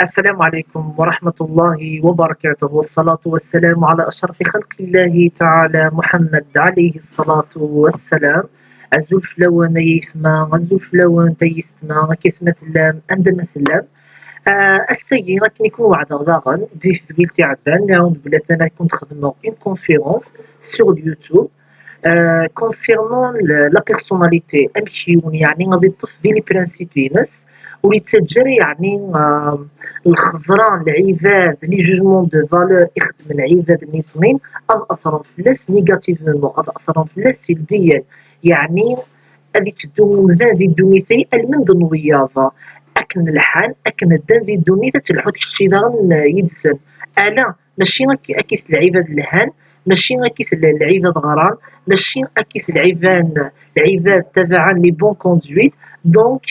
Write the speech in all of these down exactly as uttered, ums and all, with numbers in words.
السلام عليكم ورحمة الله وبركاته، والصلاة والسلام على أشرف خلق الله تعالى محمد عليه الصلاة والسلام. Azul fell-awen ay aytma, azul fell-awen ay yessetma, akken ma tellam, anda ma tellam. Ah, ass-agi, akken i ken-weɛdeɣ daɣen, di tedwilt iɛeddan, nɛawed belli atan ad ken-xedmeɣ une conférence sur YouTube. Euh, concernant le- la personnalité, amek yiwen yeɛni ad iṭṭef di les principes-ines, ur yettaǧǧa ara yeɛni euh, lxeẓra n lɛibad, les jugements de valeur ixeddmen lɛibad nniḍen ad athren fell-as négativement, ad athren fell-as silbiyan, yeɛni ad itteddu umdan di ddunit-a almend n wiyaḍ, akken lḥan, akken ddan di ddunit ad telḥu kečči daɣen yid-sen. Ala, mačči akk- akkit lɛibad lhan, mačči akkit l- lɛibad ɣran, mačči akkit lɛibad, lɛibad tabaɛen les bonnes conduites. Donc,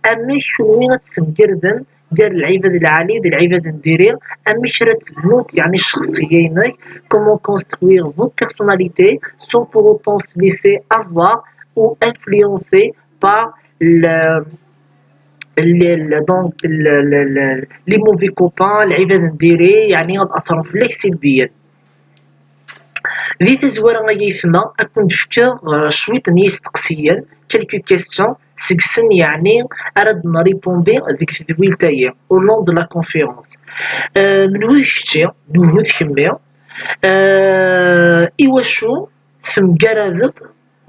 amek kunwi ad tessemgirdem gar lɛibad lɛali d lɛibad n diri, amek ara tebnumt yeɛni ccexṣiya-inek, comment construire votre personnalité sans pour autant se laisser avoir ou influencer par le, le, le- donc le, le, le- les mauvais copains, lɛibad n diri, yeɛni ad athren fell-ak silbiyan. Di tazwara ay aytma, ad ken-d-fkeɣ euh, cwiṭ n yisteqsiyen, quelques questions, seg-sen yeɛni ara d-nripondi deg tedwilt-agi, au long de la conférence. Euh, menhu d kečči, menhu d kemmi, euh, iwacu temgaradeḍ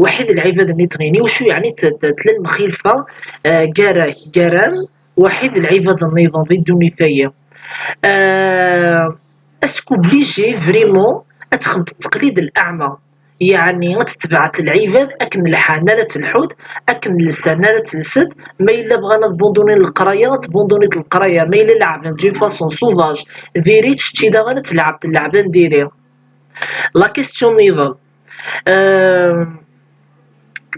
waḥid lɛibad nniḍen? Iwacu yeɛni t- t- tella lemxilfa euh, gar-ak, gar-am, waḥid lɛibad nniḍen di ddunit-agi? Euh, est-ce qu'obligé vraiment ad txedmeḍ taqlid n leɛma? Yeɛni ad tetbeɛeḍ lɛibad akken lḥan ara telḥut, akken lsan ara telset, ma yella bɣan ad bundunit leqraya, ad tbundunit leqraya, ma yella leɛben d'une façon sauvage, diri kečči daɣen ad tleɛbeḍ lleɛba n diri. La question nniḍen, euh,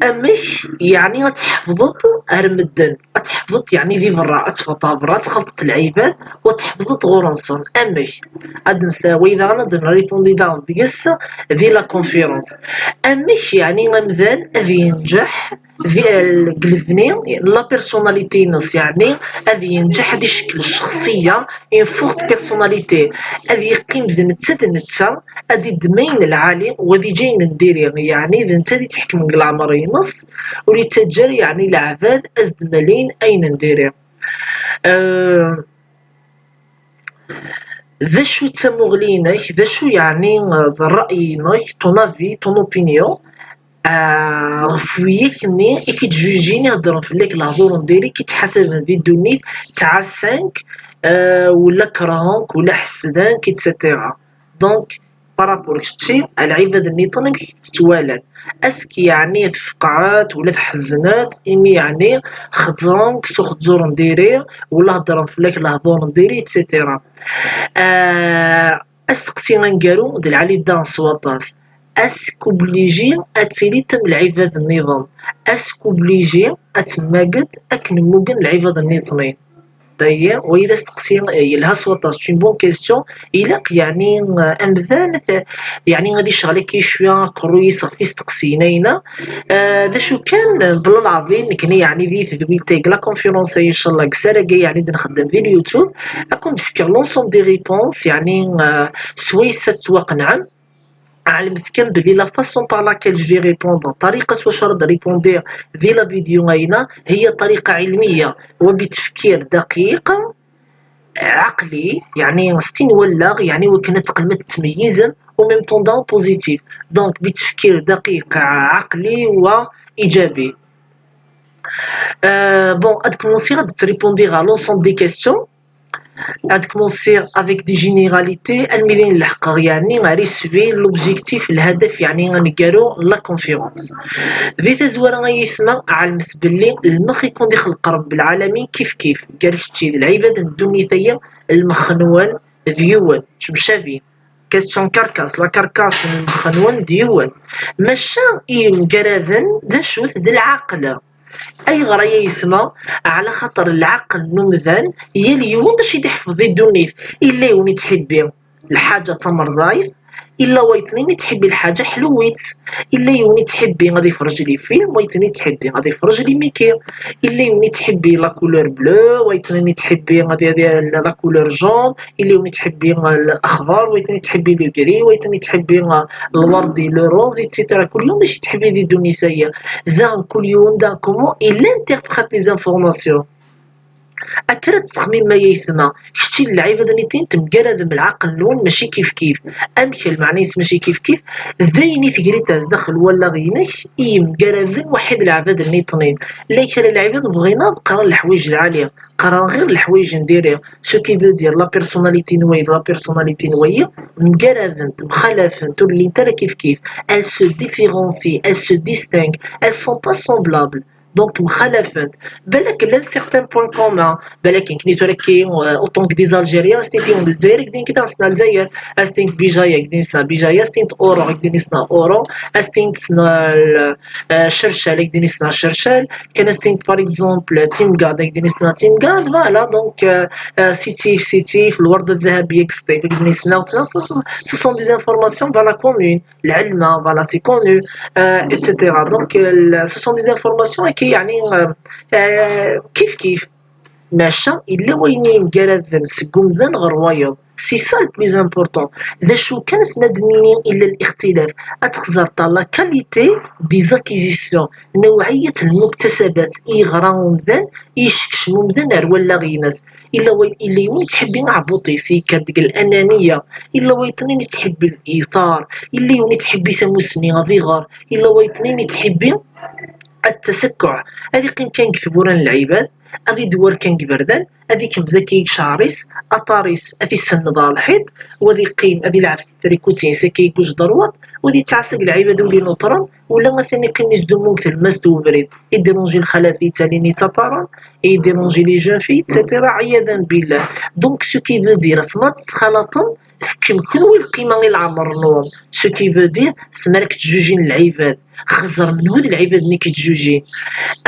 amek yeɛni ad tḥefḍeḍ ar medden, ad tḥefḍeḍ yeɛni di berra, ad teffɣeḍ ɣer berra, ad txelṭeḍ lɛibad, u ad tḥefḍeḍ ɣur-nsen? Amek? Ad d-nestaway daɣen, ad d-nripondi daɣen deg-s di la conférence. Amek yeɛni amdan ad yenǧeḥ di- deg lebni la personnalité-ines, yeɛni ad yenǧeḥ ad icekkel ccexṣiya, une forte personnalité, ad yeqqim d netta d netta, ad iddem ayen lɛali u ad iǧǧ ayen n diri, yeɛni d netta ad ittḥekmen deg leɛmer-ines, ur yettaǧǧa ara yeɛni leɛbad ad s-d-mmalin ayen n diri. Euh, d acu d tamuɣli-inek, d acu yeɛni euh, d ṛṛay-inek, ton avis, ton opinion, euh, ɣef wiyak-nni i k-ittjujin, iheddren fell-ak lehdur n diri, i k-ittḥasaben di ddunit, ttɛassan-k, euh, wala kerhen-k, wala ḥesden-k, et cetera. Donc, par rapport kečči, a lɛibad nniḍen amek i k-ttwalan? Est-ce que yeɛni tfeqɛeḍ wala tḥezneḍ imi yeɛni xeẓren-k s uxeẓẓur n diri, wala heddren fell-ak lehdur n diri, et cetera. Euh, asteqsi aneggaru d lɛali daɣen s waṭas. Est-ce qu'obligé ad tiliḍ am lɛibad nniḍen? Est-ce qu'obligé ad temmageḍ akken mmugen lɛibad nniḍen? Dagi, wa d asteqsi yelha s waṭas, c'est une bonne question. Ilaq yeɛni euh, amdan t- yeɛni ad icɣel akka cwiya aqerruy-is ɣef isteqsiyen-ayna. Euh, d acu kan, ḍlal ɛḍim, nekni yeɛni di tedwilt-agi, la conférence-agi, inchallah, deg usarag-agi yeɛni d-nxeddem di YouTube, ad ken-d-fkeɣ l'ensemble des réponses, yeɛni euh, swayes ad tettwaqenɛem. Ɛelmet kan belli la façon par laquelle je vais répondre, ṭariqa s wacu ara d-répondiɣ di la vidéo-ayna, هي طريقة علمية وبتفكير دقيق عقلي، يعني ستين ولا يعني وكنا تقلمت تمييزا، au même temps dans positif. Donc بتفكير دقيق عقلي وإيجابي. Euh, bon, ad commencer ad répondiɣ à l'ensemble des questions. Ad commencer avec des généralités, almi d ayen leḥqeɣ yeɛni ar iswi, l'objectif, lhadaf yeɛni aneggaru n la conférence. Di tazwara ay aytma, ɛelmet belli lmex i ken-ixleq Rebbi lɛalamin kif kif, gar kečči d lɛibad n ddunit-agi, lmex-nwen d yiwen, ttemcabin. Question carcasse, la carcasse n lmex-nwen d yiwen. Maca i yemgaraden d acu-t? D lɛaqel. Ayɣer ay aytma? Ɛla xaṭer lɛaqel n umdan, yal yiwen d acu i d-iḥfeḍ di ddunit. Illa yiwen ittḥibbi lḥaǧa d tamerẓayt, Illa wayeḍnin i ttḥibbi lḥaǧa ḥluwit. Illa yiwen i ttḥibbi ad ifrej les films, wayeḍnin i ttḥibbi ad ifrej les Mickey. Illa yiwen i ttḥibbi la couleur bleue, wayeḍnin i ttḥibbi ad la couleur jaune. Illa yiwen i ttḥibbi laxḍer, wayeḍnin i ttḥibbi le gris, wayeḍnin i ttḥibbi lwerdi, le rose, et cetera. Kul yiwen d acu i ttḥibbi di ddunit-agi. Daɣen kul yiwen daɣen comment il interprète les informations. Akka ara tettxemmim ay aytma, kečči d lɛibad-nni temgaradem, lɛaqel-nwen mačči kifkif. Amek lmeɛna-is mačči kifkif? D ayen i tegriḍ zdaxel wallaɣ-inek i yemgaraden waḥid lɛibad-nniḍnin. Llan kra lɛibad bɣin ad qqaren leḥwayeǧ lɛali, qqaren ɣir leḥwayeǧ n diri. Ce qui veut dire la personnalité n wayi d la personnalité n wayi mgaradent, mxalafent, ur llint ara kifkif. Elles se différencient, elles se distinguent, elles sont pas semblables. Donc mxalafent. Balak llan certains points communs. Balak nekni tura kki, euh, autant que des Algériens, as-tiniḍ Lezzayer, ak-d-nini kra nsna Lezzayer, as-tiniḍ Bijaya, ak-d-nini sna Bijaya, as-tiniḍ Oran, ak-d-nini sna Oran, as-tiniḍ sna, euh, Cercal, ak-d-nini sna Cercal, kan as-tiniḍ par exemple Timgad, ak-d-nini sna Timgad, voilà, donc, euh, euh, Sitif, Sitif, Lwerd Adahabi, Sṭif, ak-d-nini sna, ce sont, ce sont des informations, voilà, communes. Lɛelma, voilà, c'est connu, euh, et cetera. Donc, euh, ce sont des informations qui, يعني, euh, euh, kif kif. Maca, illa wayen i yemgaraden seg umdan ɣer wayeḍ. C'est ça le plus important. D acu kan, asmi ad d-nini illa lixtilaf, ad txeẓreḍ la qualité des acquisitions, newɛiyat n lmuktasabat i yeɣra umdan, i yessekcem umdan ar wallaɣ-ines. Illa wa-, illa yiwen yettḥibbi aɛbuṭ-is, yekker deg lananiya. Illa wayeḍnin yettḥibbi litar. Illa yiwen yettḥibbi tamusni ad iɣer. Illa wayeḍnin yettḥibbi at-tasakkuɛ. Ad iqqim kan deg tmura n lɛibad, ad idewwer kan deg iberdan, ad ikemmez akka i ccɛer-is, aṭar-is ad t-isenned ɣer lḥiḍ, u ad iqqim ad ilɛeb s tricotines akka i yegguǧ d rrwaṭ, u ad yettɛassa deg lɛibad ur inuṭren, ula atan iqqim isdummu deg tlemmast n ubrid. Idérange lxalat yettalin yettaṭṭaren, idérange les jeunes filles, et cetera. Ɛiyadan billah. Donc, ce qui veut dire, asma tettxalaṭem, fkem kenwi lqima i leɛmer-nwen. Ce qui veut dire, asmi ara k-ttjujin lɛibad, xeẓrem menhu d lɛibad-nni k-ttjujin.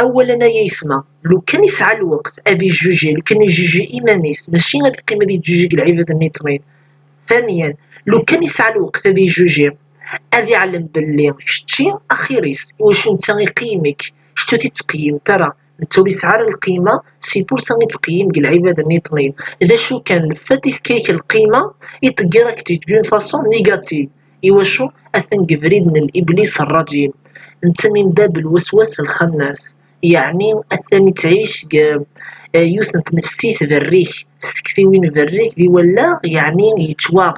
Awalen ay aytma, lukan yesɛa lweqt ad ijuji, lukan ijuji iman-is, mačči ad iqqim ad ijuji deg lɛibad-nniḍnin. Thaniyan, lukan yesɛa lweqt ad ijuji, ad iɛlem belli kečči axir-is, iwacu netta iqeyyem-ik, kečč ur t-ittqeyyimet ara, netta ur yesɛi ara lqima, c'est pour ça i yettqeyyim deg lɛibad-nniḍnin. D acu kan, le fait ifka-yak lqima, iṭegger-ak-tt d'une façon négative. Iwacu? Atan deg ubrid n Iblis rrajim. Netta min bab lwaswas lxannas. Yeɛni atan ittɛic deg, eh, yiwet n tnefsit berrik, s tektiwin berrik, di wallaɣ, yeɛni yettwaɣ.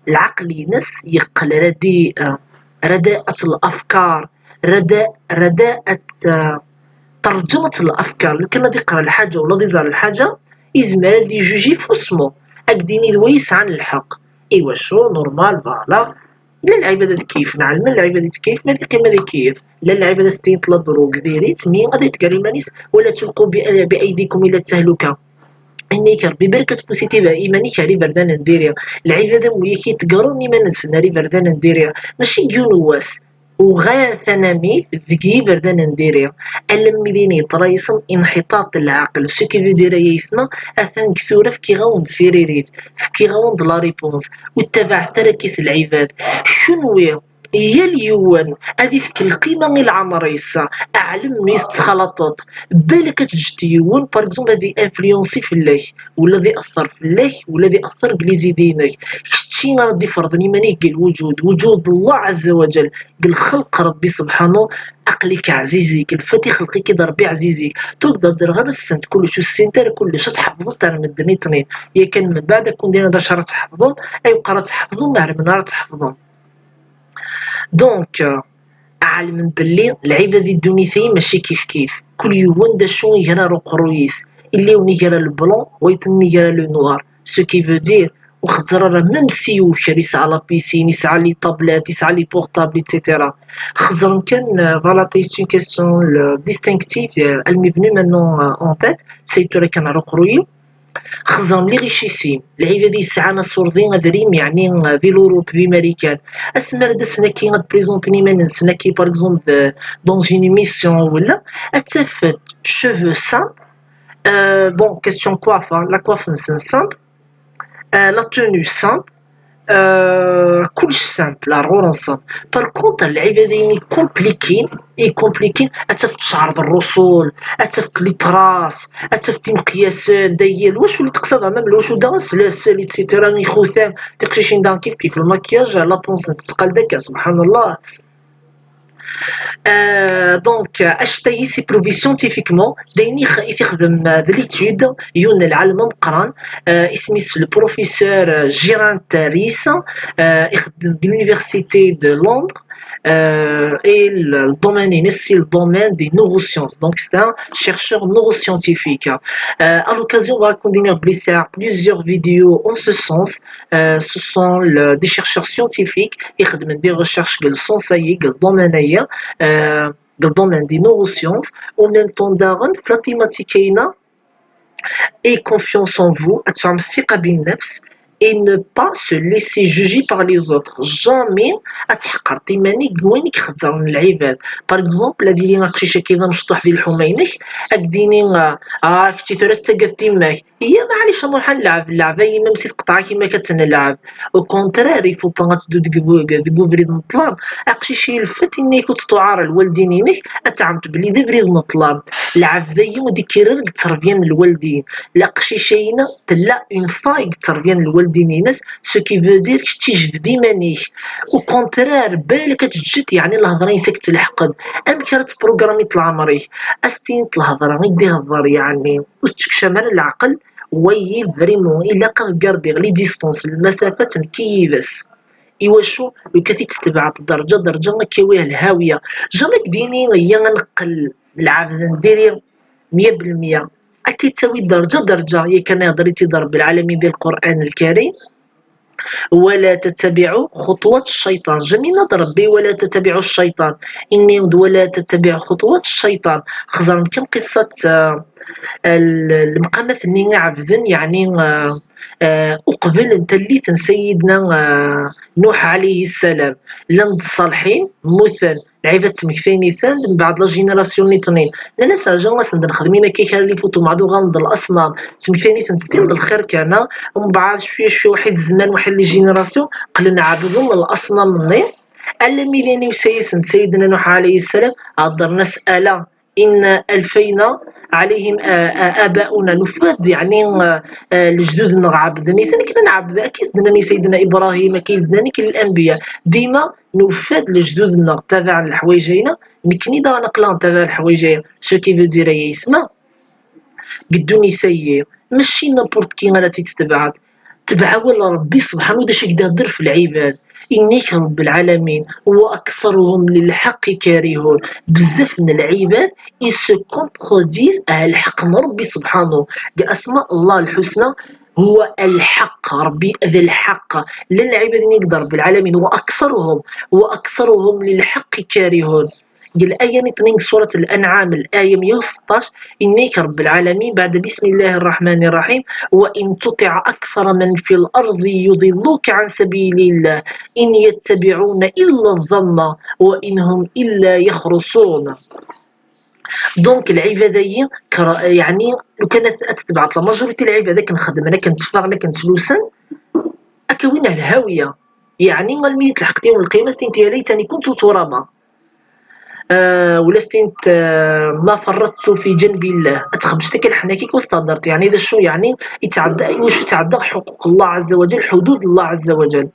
Lɛaqel-ines yeqqel radi-, eh, radaat lafkar, rada-, radaat, eh, terǧumat lafkar. Lukan ad iqra lḥaǧa wala ad iẓer lḥaǧa, izmer ad ijuji faussement. Ad d-yini d wa yesɛan lḥeqq. Iwacu? Normal, voilà. Llan lɛibad ad keyyfen, ɛelmen lɛibad ad keyyfen, ma ad iqqim ad ikeyyef. Llan lɛibad ad s-tiniḍ la drogue diri-tt, mi ad iḍegger iman-is, ولا تلقوا ب-، بأيديكم إلى التهلكة. Inna-k Rebbi, balak ad tpusitiva iman-ik ar iberdan n diri. Lɛibad am wiyi yeḍeggren iman-nsen ar iberdan n diri. Mačči deg yiwen n wass. Uɣal tanamit deg yiberdan n diri. Alammi d ayen yeṭṭraysen inḥiṭaṭ n lɛaqel. Ce qui veut dire, ay aytma, atan deg tura fkiɣ-awen-d tiririt, fkiɣ-awen-d la réponse. Ur ttabaɛet ara akkit lɛibad. Kenwi, yal yiwen ad ifk lqima i leɛmer-is, ɛlem mi tettxalaṭeḍ. Balak ad teǧǧeḍ yiwen, par exemple, ad i-influenci fell-ak, wala ad iɛeṭṭer fell-ak, wala ad iɛeṭṭer deg les idées-inek. Kečči ara d-iferḍen iman-ik deg lwuǧud, wujud Allah Azza wa Jal, deg lxelq Rebbi Sebḥanu, aql-ik ɛziz-ik, lfat ixelq-ik-id Rebbi ɛziz-ik. Tugdeḍ ɣer ssent kullec, ur tessint ara kullec, ad tḥefḍeḍ ar medden iṭnin. Yakan mbeɛd ad ken-d-iniɣ d acu ara tḥefḍem, ayweq ara tḥefḍem, ar menhu ara tḥefḍem. Donc, euh, ɛelmen belli lɛibad di ddunit-agi mačči kif kif. Kul yiwen d acu i iger ar uqerruy-is. Illa yiwen iger ar le blanc, wayeḍ-nni iger ar le noir. Ce qui veut dire, ur xeẓẓer ara, même si yuker, yesɛa la piscine, yesɛa les tablettes, yesɛa les portables, et cetera. Xeẓren kan, euh, voilà, c'est une question, le, distinctive, euh, elle m'est venue maintenant, euh, en tête, c'est tura kan ar uqerruy-iw. Xeẓrem les richissimes, lɛibad yesɛan asurdi, adrim, yeɛni, euh, di l'Europe, di Marikan. Asmi ara d-asen akki ad présenten iman-nsen akki, par exemple, de, dans une émission, wala, ad tafet cheveux simples, euh, bon, question coiffe, hein, la coiffe-nsen simple, euh, la tenue simple, آه، كلش سامبل، راه غور نصب. بار كونتر العباد يني كومبليكين، اي كومبليكين، اتف تشعر الرسول، اتف لي تراس، اتف تمقياسن دايل، واش ولا تقصد مام واش دا سلاسل، ايتترا، مي خوثام، تقشيشين دان كيف كيف المكياج، لا بونس تتقال داك، سبحان الله. آه، دونك، آه، اشتي سي بروفي سيانتيفيكمون، داين يخ-، يخدم، آه، ذا ليتود، يون العالم مقران، آه، اسمي س-، البروفيسور، آه، جيران تاريس، آه، يخدم ب l'université de Londres، آه، اي ال-، الدومين ينسي الدومين دي neurosciences. Donc c'est un chercheur neuroscientifique. آه، à l'occasion, on va continuer à glisser plusieurs vidéos en ce sens. آه، ce sont le-، des chercheurs scientifiques يخدمن des recherches قال السونسايي، قال الدومين ايا، آه، قال الدومين دي neurosciences، او ميم طون داغن في لا تيماتيك كاينه اي confiance en vous، اتعم الثقه بالنفس، et ne pas se laisser juger par les autres. جامي اتحقر تيمانيك وينك خزر من العباد. باغ اكزومبل، هادي لي ناقشيشه كيما مشطوح ديال الحمينك، اكديني، آه، آه، كنتي ثلاث تقف تيماك، هي معليش نروح نلعب اللعبة، يما مسيت قطعة كيما كتنلعب. او كونترير، يفو با غتدو ديكوفري د الظلام. اقشي شي لفت اني كنت تعار الوالدين يمك، اتعمت بلي ذي بريد نطلام. لعب ذي يوم دي كيرر قد تربيان الوالدين. لا قشي شينا تلا اون فاي قد تربيان الوالدين ينس، سو كي فو دير كتيجبد ديما نيك. او كونترير، بالك تجد يعني الهضرين سكت الحقب. ام كانت بروغرامي طلع عمري، استين الهضرة غير دي هضر يعني. وتكشمل العقل، وي فريمون الا كغارديغ لي ديستونس، المسافات نكيبس. ايوا شو لو كان تتبعت درجه درجه نكيويه الهاويه. جامي كديني هي نقل العبد نديري مية بالمية. اكي تساوي درجه درجه، يا كان يهضر تيضرب العالمين ديال القران الكريم. ولا تتبعوا خطوات الشيطان. جميل نضرب بي ولا تتبعوا الشيطان. إني ولا تتبعوا خطوات الشيطان. خزر كم قصة، آه، ال-، المقامات إني عبدن، يعني، آه، آه، أقبل أنت اللي سيدنا، آه، نوح عليه السلام. لند الصالحين مثل العباد تمكثينيثان من بعد لا جينيراسيون نيطنين. لا ناس رجعوا مثلا خدمينا كي كان لي فوتو مع دو غاند الاصنام، تمكثينيثان ستيل الخير كان. ومن بعد شويه شويه، واحد الزمان، واحد لي جينيراسيون، قلنا عبدوا الاصنام منين. الا ميليني وسيسن سيدنا نوح عليه السلام، هضر ناس الا ان الفينا عليهم، آه، آه، اباؤنا، نفاد يعني، آه، آه، لجدودنا عبدني ثاني كنا نعبد اكيد زدناني سيدنا ابراهيم، اكيد زدناني كل الانبياء. ديما نفاد لجدودنا تبع الحوايجينا. نكني دا نقلان تبع الحوايجينا، سو كي فو دير يا يسمى قدوني ثيي. ماشي نابورت كي غادا تيتبعات، تبع ولا ربي سبحانه دا شي قدر في العباد. إنيك رب العالمين، وأكثرهم للحق كارهون. بزاف من العباد يسو كونتروديز على الحق من ربي سبحانه. بأسماء الله الحسنى، هو الحق، ربي ذا الحق. لا العباد يقدر رب العالمين، وأكثرهم، وأكثرهم للحق كارهون. قال آية نتنين سورة الأنعام، الآية مية وستاش، إنيك رب العالمين بعد بسم الله الرحمن الرحيم، وإن تطع أكثر من في الأرض يضلوك عن سبيل الله إن يتبعون إلا الظن وإن هم إلا يخرصون. دونك العبادة هي كرا-، يعني لو كانت تتبعت لا ماجوريتي العبادة كنخدم أنا، كنتفاغ أنا، كنتلوسن، أكوين الهاوية. يعني ما الميت لحقت يوم القيامة ستين يا ليتني كنت ترابا. آه، ولا ستين، آه، ما فرطت في جنب الله. اتخبشتك الحناكيك واستهدرت. يعني هذا شو يعني؟ يتعدى، واش يتعدى حقوق الله عز وجل، حدود الله عز وجل.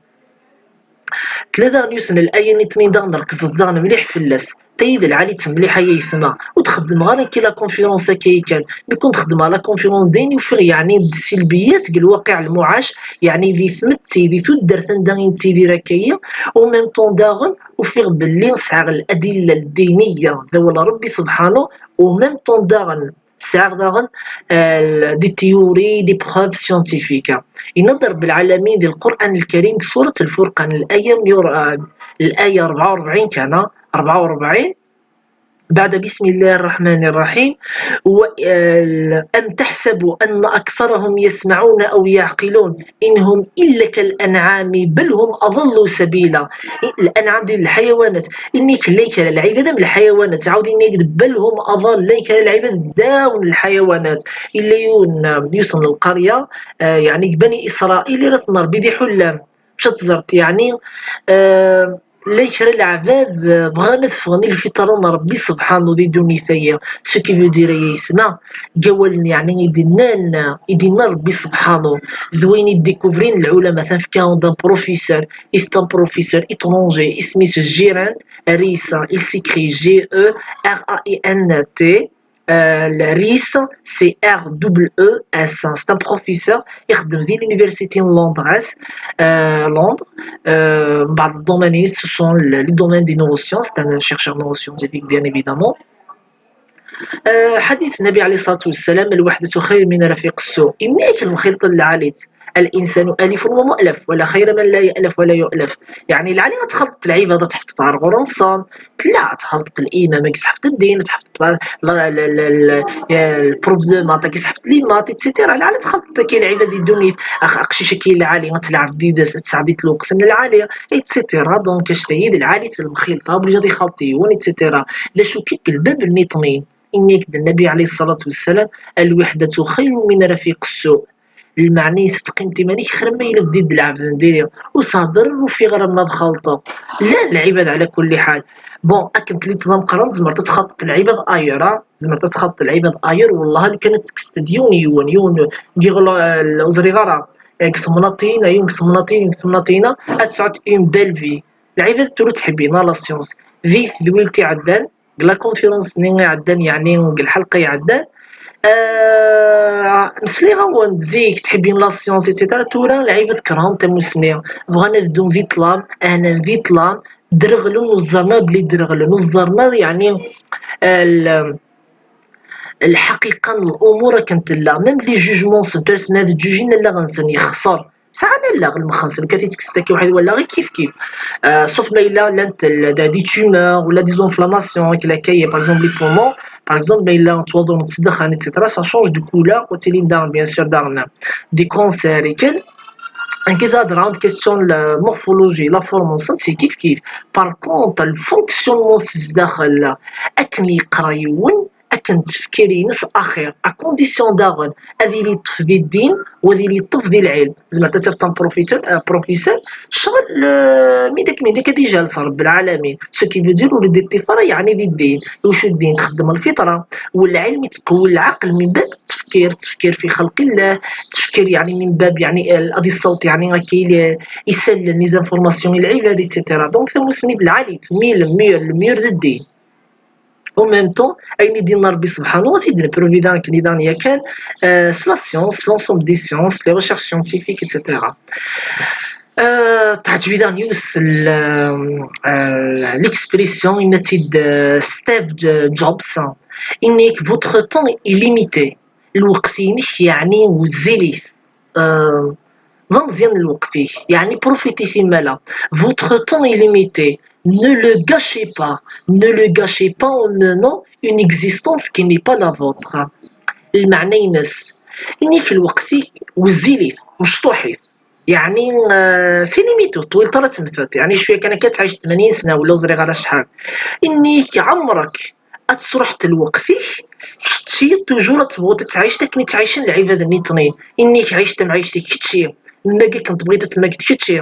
ثلاثة نيوسن الآية نتنين داغ نركز داغ مليح في اللاس. تيد العالي تمليح يا يثما. وتخدم غير كي لا كونفيرونس كي كان. مي كنت خدمة لا كونفيرونس دين يفيغ يعني السلبيات ديال الواقع المعاش. يعني ذي ثمتي، ذي تدرت نداغ انتي ذي راكية. او ميم طون داغن وفيغ باللي نسعى الأدلة الدينية ذا ولا ربي سبحانه. او ميم طون داغن سعر داغن، آه، دي تيوري، دي بروف سيانتيفيك. ينظر بالعالمين دي القرآن الكريم سورة الفرقان، الآية ميور-، آه، الآية أربعة وأربعين كان، أربعة وأربعين، بعد بسم الله الرحمن الرحيم، و-، آه، أم تحسب أن أكثرهم يسمعون أو يعقلون إن هم إلا كالأنعام بل هم أضل سبيلا. الأنعام ديال الحيوانات، إني كليك العبادة من الحيوانات، عاود إني بل هم أضل، ليك العبادة داون الحيوانات. إلا يون، يوصل القرية، آه، يعني بني إسرائيل راه ربي ذي حلام. Bac ad teẓreḍ, yeɛni, eh, llan kra n leɛbad, eh, bɣan ad ffɣen i lfitra n Ṛebbi subḥanu di ddunit-agi. Ce qui veut dire, ay aytma, deg awalen, yeɛni, i d-nnan, i d-yenna Ṛebbi subḥanu, d wayen i d-découvrin lɛulama, atan fkan-d un professeur, c'est un professeur étranger, isem-is Girand Rissa, il s'écrit G E R A I N T, euh, Rissa, c'est R E E S. C'est un professeur, ixeddem di l'université n Londres, euh, Londres. Euh, بعض الدومين، ce sont le, les domaines des neurosciences, c'est un chercheur neuroscientifique, bien évidemment. Euh, حديث النبي عليه الصلاة والسلام: "الوحدة خير من رفيق السوء". Imi akken lemxilṭa n lɛali-t, الإنسان أليف ومؤلف، ولا خير من لا يألف ولا يؤلف. يعني، lɛali ad txelṭeḍ lɛibad, ad tḥefḍeḍ ɣer ɣur-nsen, tella ad txelṭeḍ l'imam, ad tḥefḍeḍ ddin, ad tḥefḍeḍ la, la, la, la, la, le prof de maths, ad tḥefḍeḍ les maths, et cetera. Lɛali ad txelṭeḍ akka lɛibad di ddunit. Ax-, aqcic akka lɛali, ad tleɛbeḍ yid-s, ad tesɛeddiḍ lweqt n lɛali, et cetera. Donc, acta-yi d lɛali-t lemxilṭa, obligé ad ixelṭ yiwen, et cetera. D acu kan, deg lbab nniṭnin, yenna-k-d Nnbi ɛalayhi ṣṣalatu wassalam: "الوحدة خير من رفيق السوء". Lmeɛna-is, teqqimeḍ iman-ik xir ma yella d lɛebd n diri. Ur s-hedder ara, ur ufiɣ ara ma ad xelṭeɣ. Llan lɛibad ɛla kulli ḥal. Bon, akken telliḍ d ameqqran, tzemreḍ ad txelṭeḍ lɛibad ailleurs, ah. Tzemreḍ ad txelṭeḍ lɛibad ailleurs, wellah, lukan ad tekkseḍ-d yiwen yiwen, yiwen, giɣ, ur ẓriɣ ara, eh, deg temnaḍt-in, yiwen deg temnaḍt-in, deg temnaḍt-in, ad tesɛuḍ une belle vie. Lɛibad tura ttḥebbin la science. Di tedwilt iɛeddan, deg la conférence-nni iɛeddan, yeɛni deg lḥelqa iɛeddan, ah, nesliɣ-awen-d zik ttḥebbin la science, et cetera. Tura lɛibad kerhen tamussni, bɣan ad ddun di ṭṭlam, ahnan di ṭṭlam, dreɣlen, ur ẓerren ara belli dreɣlen, ur ẓerren ara, yeɛni, ah, l-, lḥaqiqa n l'umur akken tella. Même les jugements-nsen, tura s ma ad ǧǧujin allaɣ-nsen yexṣer. Sɛan allaɣ lmex-nsen, lukan i tekkseḍ akka waḥed wallaɣ-ik kif kif. Euh, sauf ma yella llant l-, d-, des tumeurs, ou des inflammations, akken akka, par exemple, les poumons, par exemple, ma yella ttwaḍurent s ddexxan, et cetera, ça change de couleur, ur ttilin daɣen, bien sûr, daɣen des cancers, akken. Akken ad hedreɣ, question la morphologie, la forme-nsen, c'est kif kif. Par contre, le fonctionnement s zdaxel, akken yeqra yiwen, akken tefkir-ines axir, à condition daɣen ad yili yeṭṭef di ddin, u ad yili yeṭṭef di lɛilm. Tzemreḍ ad tafeḍ un professeur, un professeur, ccɣel, euh, mi dak, mi dak ad ijales Rebbi lɛalamin. Ce qui veut dire, ur d-iṭṭif ara, yeɛni, di ddin. Iwacu ddin? Txeddem lfitra, u lɛilm ittqewwi lɛaqel min bab ttefkir, ttefkir fi xelq Llah, ttefkir, yeɛni, min bab, yeɛni, euh, ad yessaweḍ, yeɛni, akka, il-, isallen, les informations i lɛibad, et cetera. Donc, tamussni d lɛali, mille, mille, le meilleur d ddin. En même temps, ayen i d-yenna Rebbi subḥanu, ad t-id-npruvi daɣen akken i daɣen yakan, euh, s la science, l'ensemble des sciences, les recherches scientifiques, et cetera. Euh, teɛǧeb-iyi daɣen yiwet l-, euh, l'expression, yenna-tt-id, euh, Steve J-, Jobs, yenna-k: "Votre temps est limité." Lweqt-inek, yeɛni, wezzilit. Euh, d ameẓyan n lweqt-ik, yeɛni, profiti simmal. Votre temps est limité. Ne le gâchez pas. Ne le gâchez pas en menant une existence qui n'est pas la vôtre. Lmeɛna-ines, yenna-k lweqt-ik wezzilit, mecṭuḥit. Yeɛni, euh, c'est limité, ur ṭwilet ara temteḍ. Yeɛni, cwiya kan akka ad tɛiceḍ tmanyin sna, wala ur ẓriɣ ara acḥal. Yenna-k ɛemrek ad tesruḥeḍ lweqt-ik, kečči toujours ad tebɣuḍ ad tɛiceḍ akken i ttɛicen lɛibad-nni ṭnin. Yenna-k ɛic tamɛict-ik kečči, mmag akken tebɣiḍ ad temmaged kečči.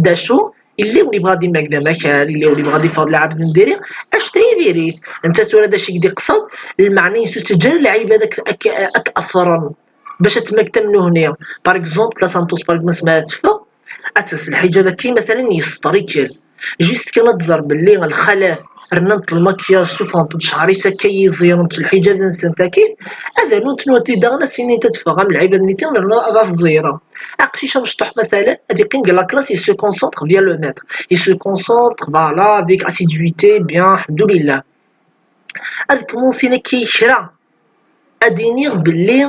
D acu? Illa win yebɣa ad immag d amakar, illa win yebɣa ad iffeɣ d lɛebd n diri, acta-yi diri-t. Netta tura d acu i k-d-iqsed? Lmeɛna-ines ur ttaǧǧa ara lɛibad ad k-, ad k-, ad k-athṛen bac ad temmag tamnuhni. Par exemple, la tameṭṭut, par exemple, asmi ara teffeɣ, ad tels lḥiǧab akka, matalan, yesṭer ikkel. Juste kan ad tẓer belli lxalat rnant lmakyaj, ssufɣent-d ccɛer-is akka, yiẓiren d lḥiǧab-nsent akka, ad rnunt nutenti daɣen, ad s-inint ad teffeɣ am lɛibad-nniḍen, rnu ad tt-ẓeyren. Aqcic amecṭuḥ, matalan, ad iqqim deg la classe, il se concentre via le maître. Il se concentre, voilà, avec assiduité, bien, ḥemdulillah. Ad kmunsin akka i kra. Ad iniɣ belli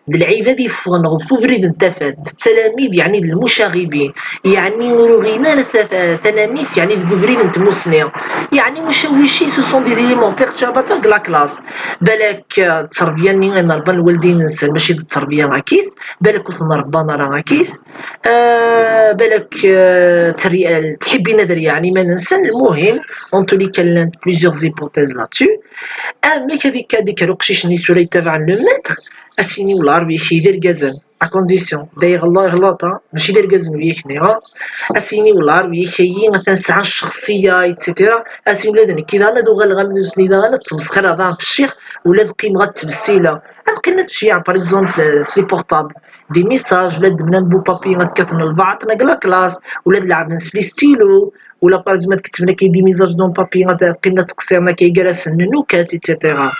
d lɛibad yeffɣen ɣef ubrid n tafat, d talamid, yeɛni d lmucaɣibin, yeɛni ur uɣin ara taf-, tanamit, yeɛni deg ubrid n tmussni. Yeɛni mucawici, ce sont des éléments perturbateurs de la classe. Balak, euh, tterbiya-nni i nrebban lwaldin-nsen, mačči d tterbiya akkit, balak ur ten-rebban ara akkit. Euh, balak, euh, ttri-, ttḥibbin ad reyɛen iman-nsen, lmuhim, en tous les cas, llant plusieurs hypothèses là-dessus. Amek ad ikka, ad ikker uqcic-nni tura yettabaɛen le maître, ad s-yini: "Wellah, Rebbi-k d argaz." À condition, d ayen ɣelḍeɣ, ɣelḍeɣ, mačči d argaz n wiyakni, ha? Ad s-yini wellah ar wiyakayi atan sɛan ccexṣiya, et cetera. Ad s-yini ula d nekki daɣen ad uɣaleɣ am nutni daɣen, ad ttmesxireɣ daɣen f ccix, ula d qqimeɣ ad ttbessileɣ. Ad qqimen ad ttceyyiɛen, par exemple, s les portables, des messages, ula d mnan bu papier ad kkaten lbaɛḍ nag la classe, ula d leɛben s les stylos, ula par exemple ad ketben akka des messages dans papier, ad qqimen ad ttqeṣṣiren akka gar-asen nnukat, et cetera.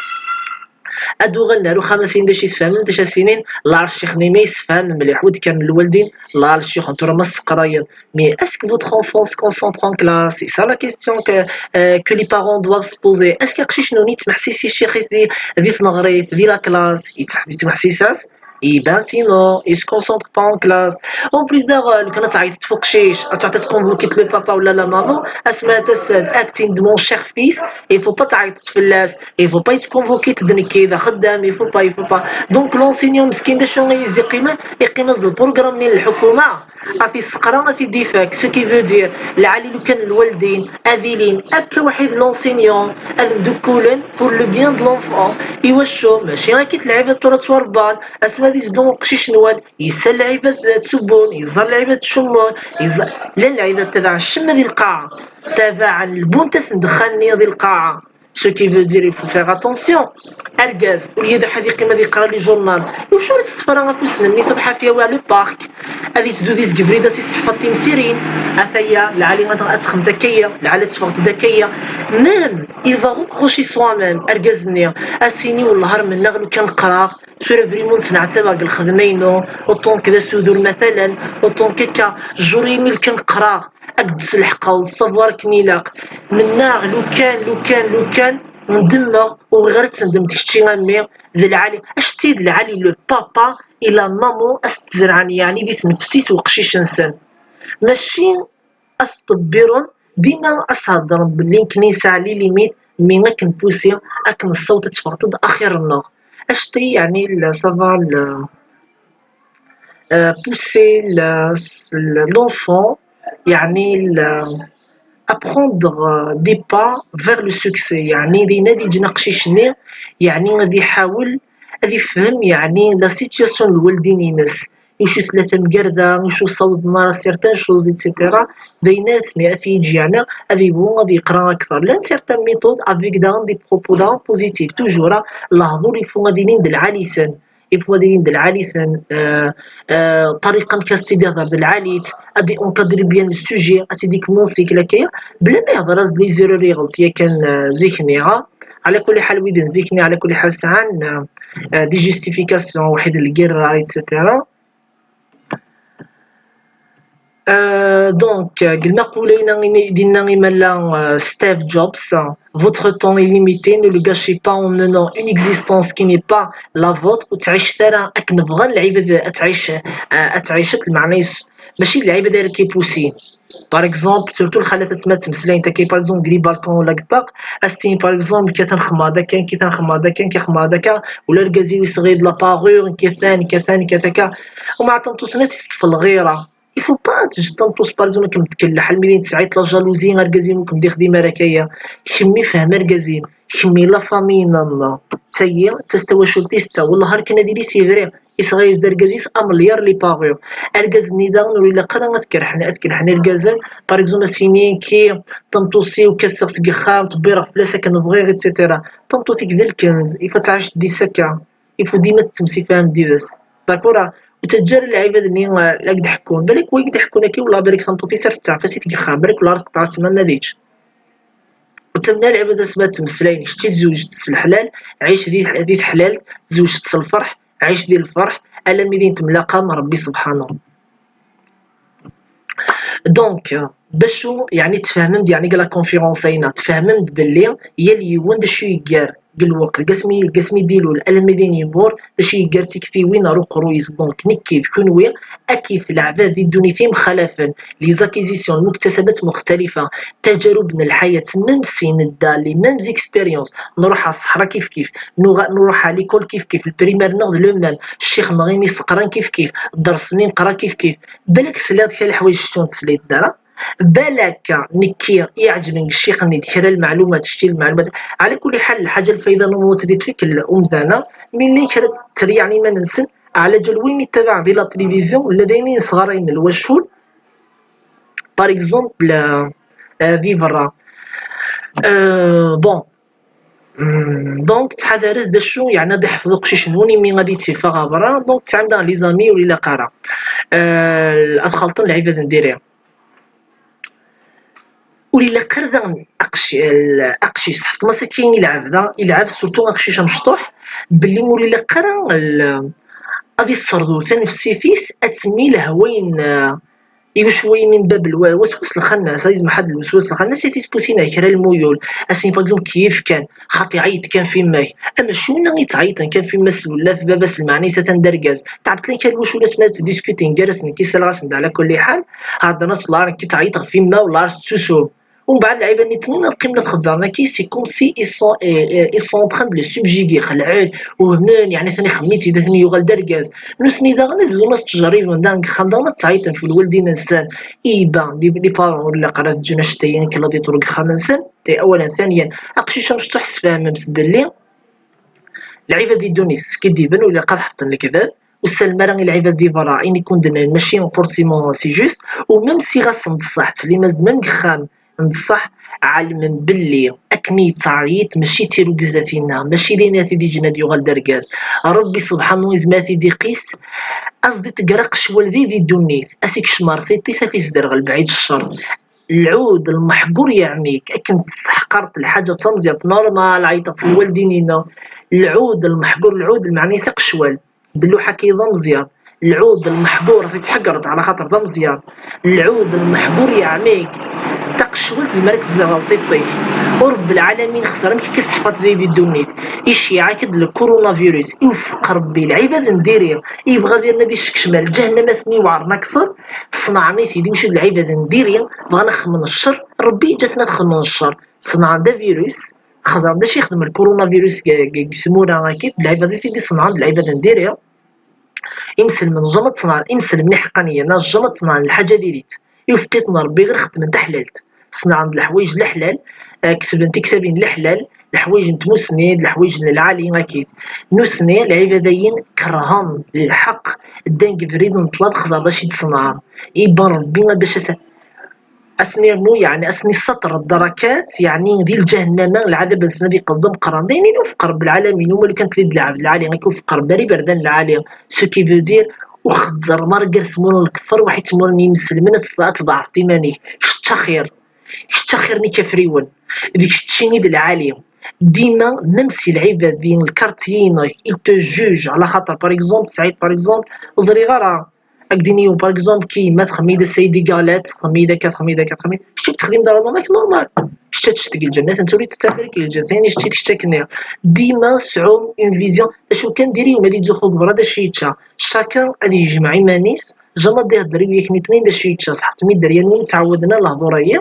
Ad uɣalen ar uxxam, ad s-inin d acu i tfehmem, d acu ad s-inin, la ccix-nni ma yessefham mliḥ, ur d-kkren lwaldin, la ccix n tura ma sseqrayen. Mais est-ce que votre enfant se concentre en classe? C'est ça la question que, euh, que les parents doivent se poser. Est-ce que aqcic-nwen yettmeḥsis i ccix-is di, di tneɣrit, di la classe, yettmeḥ-, yettmeḥsis-as? Iban sinon, il se concentre pas en classe. En plus daɣen, lukan ad tɛeyḍeḍ f uqcic, ad tɛeyḍeḍ ad tconvoqueḍ le papa wala la maman, asma ad tas-d, ad k-tini d mon cher fils, il faut pas tɛeyḍeḍ fell-as, il faut pas yetconvoqueḍ d nekki, d axeddam, il faut pas, il faut pas. Donc l'enseignant meskin d acu i s-d-iqqimen? Iqqim-as-d lprogramme-nni n lḥukuma, ad t-isseqra, ad t-id-ifak. Ce qui veut dire, lɛali lukan lwaldin ad ilin akka waḥid l'enseignant, ad mdukkulen pour le bien de l'enfant. Iwacu? Mačči akka lɛibad tura ttwarebban, asma ad izdu uqcic-nwen, yessa lɛibad ttsubbun, yeẓẓa lɛibad ttcummun, yeẓẓa, llan lɛibad tabaɛen ccemma di lqaɛa, tabaɛen lbunt ad ten-dexxan-nni di lqaɛa. Ce qui veut dire, il faut faire attention. Argaz, au lieu de ḥad yeqqim ad yeqra les journaux, iwacu ur teṭṭfeḍ ara afus-nnem mi tṛuḥ ad t-yawi le parc, ad yettduddi seg ubrid, ad s-yesseḥfaḍ timsirin, ataya, lɛali ad, ad texdmeḍ akkaya, lɛali ad teffɣeḍ-d akkaya. Même, il va reprocher soi-même, argaz-nni, ad s-yini, wellah ar mennaɣ lukan qqreɣ, tura vraiment ttneɛtabeɣ deg lxedma-inu, autant que d asudur matalan, autant que akka, juriɣ mi lukan qqreɣ, ad k-d-selḥqeɣ le savoir akken ilaq. Mennaɣ lukan, lukan, lukan, ndemmeɣ, ur bɣiɣ ara ad tendem kečči a mmi, d lɛali, acti d lɛali, le papa et la maman ad s-tzerɛen yeɛni di tnefsit n uqcic-nsen. Mačči ad t-ṭebbiren, dima ad s-heddren belli nekkni nesɛa les limites, mais akken poussé, akken nessaweḍ ad teffɣeḍ-d axir-nneɣ. Acti yeɛni le, ça va, le, euh, pousser le, le, l'enfant, yeɛni le, à prendre, euh, des pas vers le succès, yeɛni d ayen ad yeǧǧen aqcic-nni, yeɛni ad iḥawel ad ifhem yeɛni la situation n lwaldin-ines, iwacu tella tamgerda, iwacu ur ssawḍen ara certaines choses, et cetera. D ayen ara ten-, ad t-yeǧǧ yeɛni ad yebɣu ad yeqra akteṛ. Llan certaines méthodes avec daɣen des propos daɣen positifs. Toujours, ah, lehḍur il faut ad ilin d lɛali-ten. Il faut ad ilin d lɛali-ten, euh, euh, ṭṭariqa amek ad s-id-ihḍer d lɛali-tt, ad d-encadrer bien le sujet, ad s-id-ikmen seg lakaya, bla ma ihḍer-as-d les erreurs, iɣelṭ yakan, euh, zik-nni, ha? Ɛla kulli ḥal, wid n zik-nni, ɛla kulli ḥal, sɛan, euh, euh, des justifications, waḥid lgirra, et cetera. Euh, donc, euh, deg lmaqula-ina i d-yenna imala, euh, Steve Jobs, votre temps est limité, ne le gâchez pas en menant une existence qui n'est pas la vôtre, ur ttɛicet ara akken bɣan lɛibad ad tɛic, euh, ad tɛicet, lmeɛna-s mačči d lɛibad ara k-ipusin. Par exemple, surtout lxalat asma ttmeslayent akka, par exemple, deg les balcons wala deg ṭṭaq, ad s-tini, par exemple, katan xemmeɣ-d akka, katan xemmeɣ-d akka, katan xemmeɣ-d akka, wala argaz-iw yesɣa-yi-d la parure, katan, katan, katan akka. Uma tameṭṭut-nni ad tt-teṭṭef lɣira. Il faut pas teǧǧ tameṭṭut, par exemple, ad kem-tkellex almi d ayen tesɛiḍ la jalousie, argaz-im ur kem-d-ixdim ara akka. Kemm ifhem argaz-im, kemm i la famille-nnem. Tayi, d tas tawacult-is, tta, wellah ar kan ad yili s yebri, isɣa-yas-d argaz-is amelyaṛ les parures. Argaz-nni daɣen ur ilaq ara ad kerḥen, ad kerḥen irgazen, par exemple, ad s-yini nekki, tameṭṭut-iw kkateɣ seg uxxam, ttbibbireɣ fell-as akken bɣiɣ, et cetera. Tameṭṭut-ik d lkenz, il faut tɛiceḍ di-s akka. Il faut dima tettemsifhameḍ yid-s. D'accord? Ur ttaǧǧa ara lɛibad-nni, eh, la k-d-ḥekkun. Balak wa i k-d-ḥekkun akka, wellah balak tameṭṭut-is ar tettɛef-as i tgexxar. Balak wellah ara teqḍeɛ ssma ma d kečč. Ur ttamen ara lɛibad asma ttmeslayen. Kečč i tzewǧeḍ s leḥlal, ɛic di, di teḥlalt, tzewǧeḍ s lferḥ, ɛic di lferḥ, alammi d ayen temlaqam Rebbi subḥanahu. Donc, d acu, yeɛni tfehmem-d, yeɛni deg la conférence-ayna, tfehmem-d belli yal yiwen d acu yeggar deg lweqt, deg asmi, deg asmi d-ilul, alammi d ayen yemmur, d acu yeggar d tiktiwin ar uqerruy-is. Donc, nekki d kunwi, akkit leɛbad di ddunit imxalafen, les acquisitions, المكتسبات مختلفة, tajarub n lḥayat, même si nedda les mêmes expériences, nruḥ ɣer ṣṣeḥra kif kif, nuɣ-, nruḥ ɣer l'école kif kif, le primaire-nneɣ d le même, ccix-nneɣ ini seqran kif kif, ddersen i neqra kif kif, Balak tesliḍ kra leḥwayeǧ ur tesliḍ ara. Balak nekki i iɛeǧben deg ccix-nni d kra n lmeɛlumat, kečči lmeɛlumat. Ɛla kulli ḥal, lḥaǧa lfayda n umut di tfekkel umdan-a, mi llan kra ttreyyiɛen iman-nsen, Ɛla ǧal win ittabaɛen di la télévision, ula d ayen i nesɣarayen lwacul, par exemple, euh, euh, di berra. Euh, bon, hmm, donc ttḥadaret d acu, yeɛni ad iḥfeḍ uqcic-nwen imi ad ittifeɣ ɣer berra, donc tesɛam daɣen les amis ur ilaq ara, euh, ad xelṭen lɛibad n diri. Ur ilaq ara daɣen aqci-, l-, aqcic, tḥefḍem-as akka i lɛebda, i lɛebd, surtout aqcic amecṭuḥ, belli ur ilaq ara l-, ad isserdu tanefsit-is ad temmil hwayen, eh, iwacu wa imi n bab lwa-, waswas lxannas, ad izmeḥ ad lwaswas lxannas, i tispusin ar kra lmuyul, asin, par exemple, kif kan, xaṭi ɛyiṭ kan f yemma-k. Ama cuna i ttɛeyyiṭen kan f yemma-s wala f baba-s, lmeɛna-is atan d argaz. Tɛebṭlen kan lwacul asmi ad ttdiskutin gar-asen, nekk isalaɣ-asen-d ɛla kulli ḥal. Heddren-as wala nekk i ttɛeyyiṭeɣ f yemma wala tetsusum. Umbeɛd lɛibad-nni ad qqimen ad xezzren akka, c'est comme si ils sont, eh, eh, ils sont en train de le subjuguer, xelɛen, wehmen, yeɛni atan ixemmem-itt-id, atan yuɣal d argaz. Nutni daɣen ad bdun ad ttjerriben daɣen deg uxxam, daɣen ad ttɛeyyiṭen f lwaldin-nsen. Iban, les, les parents ur ilaq ara ad ǧǧen acettiyen akken ad iṭru deg uxxam-nsen. Awalen, thaniyan, aqcic amecṭuḥ, sfehmemt belli lɛibad di ddunit skiddiben, ur ilaq ad ḥeṭṭen lekdeb, ur ssalem ara i lɛibad di berra, ayen i kun-d-nnan mačči forcément c'est juste, u même si ɣas n ṣṣeḥ ttlim-as-d même deg uxxam n ṣṣeḥ, ɛelmen belli akken i yettɛeyyiṭ mačči d tirugza tinna, mačči d ayen ara t-id-yeǧǧen ad yuɣal d argaz. Rebbi subḥanu yezmer ad t-id-iqis, ad s-d-iṭegger aqecwal di, di ddunit, ad s-ikcem ar tiṭ-is, ad t-isderɣel bɛid ccer. Lɛud lmeḥqur yeɛmi-k, akken tesseḥqareḍ lḥaǧa d tameẓyant, normal, ɛeyyiṭeɣ f lwaldin-inu. Lɛud lmeḥqur, lɛud lmeɛna-is aqecwal, belluḥ akka d ameẓyan. Lɛud lmeḥqur ad t-tḥeggreḍ ɛla xaṭer d ameẓyan. Lɛud lmeḥqur yeɛmi-k, taqecwalt tezmer ad k-tezdeɣ ɣer tiṭ-ik. U Rebbi lɛalamin xeẓer amek akka seḥfaḍ di, di ddunit. Iceyyeɛ-ak-d le coronavirus, iwfeq Rebbi lɛibad n diri, yebɣa ad irna di ccekcem ar lǧahennama ad ten-iweɛren akteṛ, ṣenɛen-it-id iwcud lɛibad n diri, bɣan ad xedmen ccer, Rebbi yeǧǧa-ten ad xedmen ccer. Ṣenɛen-d avirus, xeẓren d acu yexdem lkurunavirus deg, deg, deg tmura-agi, d lɛibad i t-id-iṣenɛen, d lɛibad n diri. Imselmen, jamais ad ṣenɛen, imselmen iḥeqqaniyen, jamais ad ṣenɛen lḥaǧa diri-tt. Iwfeq-iten Rebbi ɣer xedmen taḥlalt. Ṣenɛen-d leḥwayeǧ leḥlal, eh, ketben tiktabin leḥlal, leḥwayeǧ n tmussni, d leḥwayeǧ n lɛali akkit. Nutni, lɛibad-ayi, kerhen lḥeqq, ddan deg ubrid n ṭṭlab, xẓer d acu i d-ṣenɛen. Iban Rebbi bac as-, ad sen-irnu, yeɛni ad sen-issaṭer ddarakat, yeɛni di lǧahennama, lɛadab-nsen ad iqqel d ameqqran. D ayen i d-iwfeq Rebbi lɛalamin, uma lukan tella-d lɛebd lɛali, ad k-iwfeq Rebbi ar iberdan lɛali. Ce qui veut dire, ur xezzreḍ ara gar tmura n lkeffer, waḥid tmura n yimeslmen, ad tḍe-, ad tḍeɛfeḍ iman-ik. Kečč axir. Kečč axir n ikafriwen. D keččini d lɛali. Dima, même si lɛibad di lkartyi-inek, il te juge, ɛla xaṭer, par exemple, Saɛid, par exemple, ur ẓriɣ ara. Ad k-d-iniɣ, par exemple, ki yemma txemmem-iyi-d ass-a i d galette, txemmem-iyi-d akka, txemmem-iyi-d akka, txemmem-iyi-d. Kečč ur tettxeddim ara normal. Kečč ad tečč deg lǧennet, anta ur tettafer deg lǧennet, ayen i tečči kečč akken-nni. Dima sɛum une vision. D acu kan, diri-w ma ad yettzuxxu deg berra d acu yečča. Chacun ad yejmeɛ iman-is, jamais ad ihedder i wiyak nitni d acu yečča. Ṣeḥḥet mi dderya-nwen ttɛawden lehdur-agi.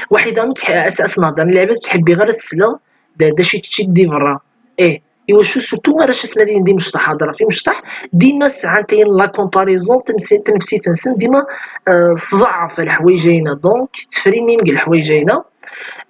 Waḥida ur ttḥ-, as, as nehder n lɛibad ur ttḥibbiɣ ara ad sleɣ d, d acu i teččiḍ di berra. Ih, iwacu surtout arrac asmi ad ilin d imecṭaḥ, hedṛa f imecṭaḥ, dima sɛant ayen la comparaison, tanefsi-, tanefsit-nsen dima, euh, tḍeɛɛef leḥwayeǧ-ayna. Donc, ttefrinin deg leḥwayeǧ-ayna.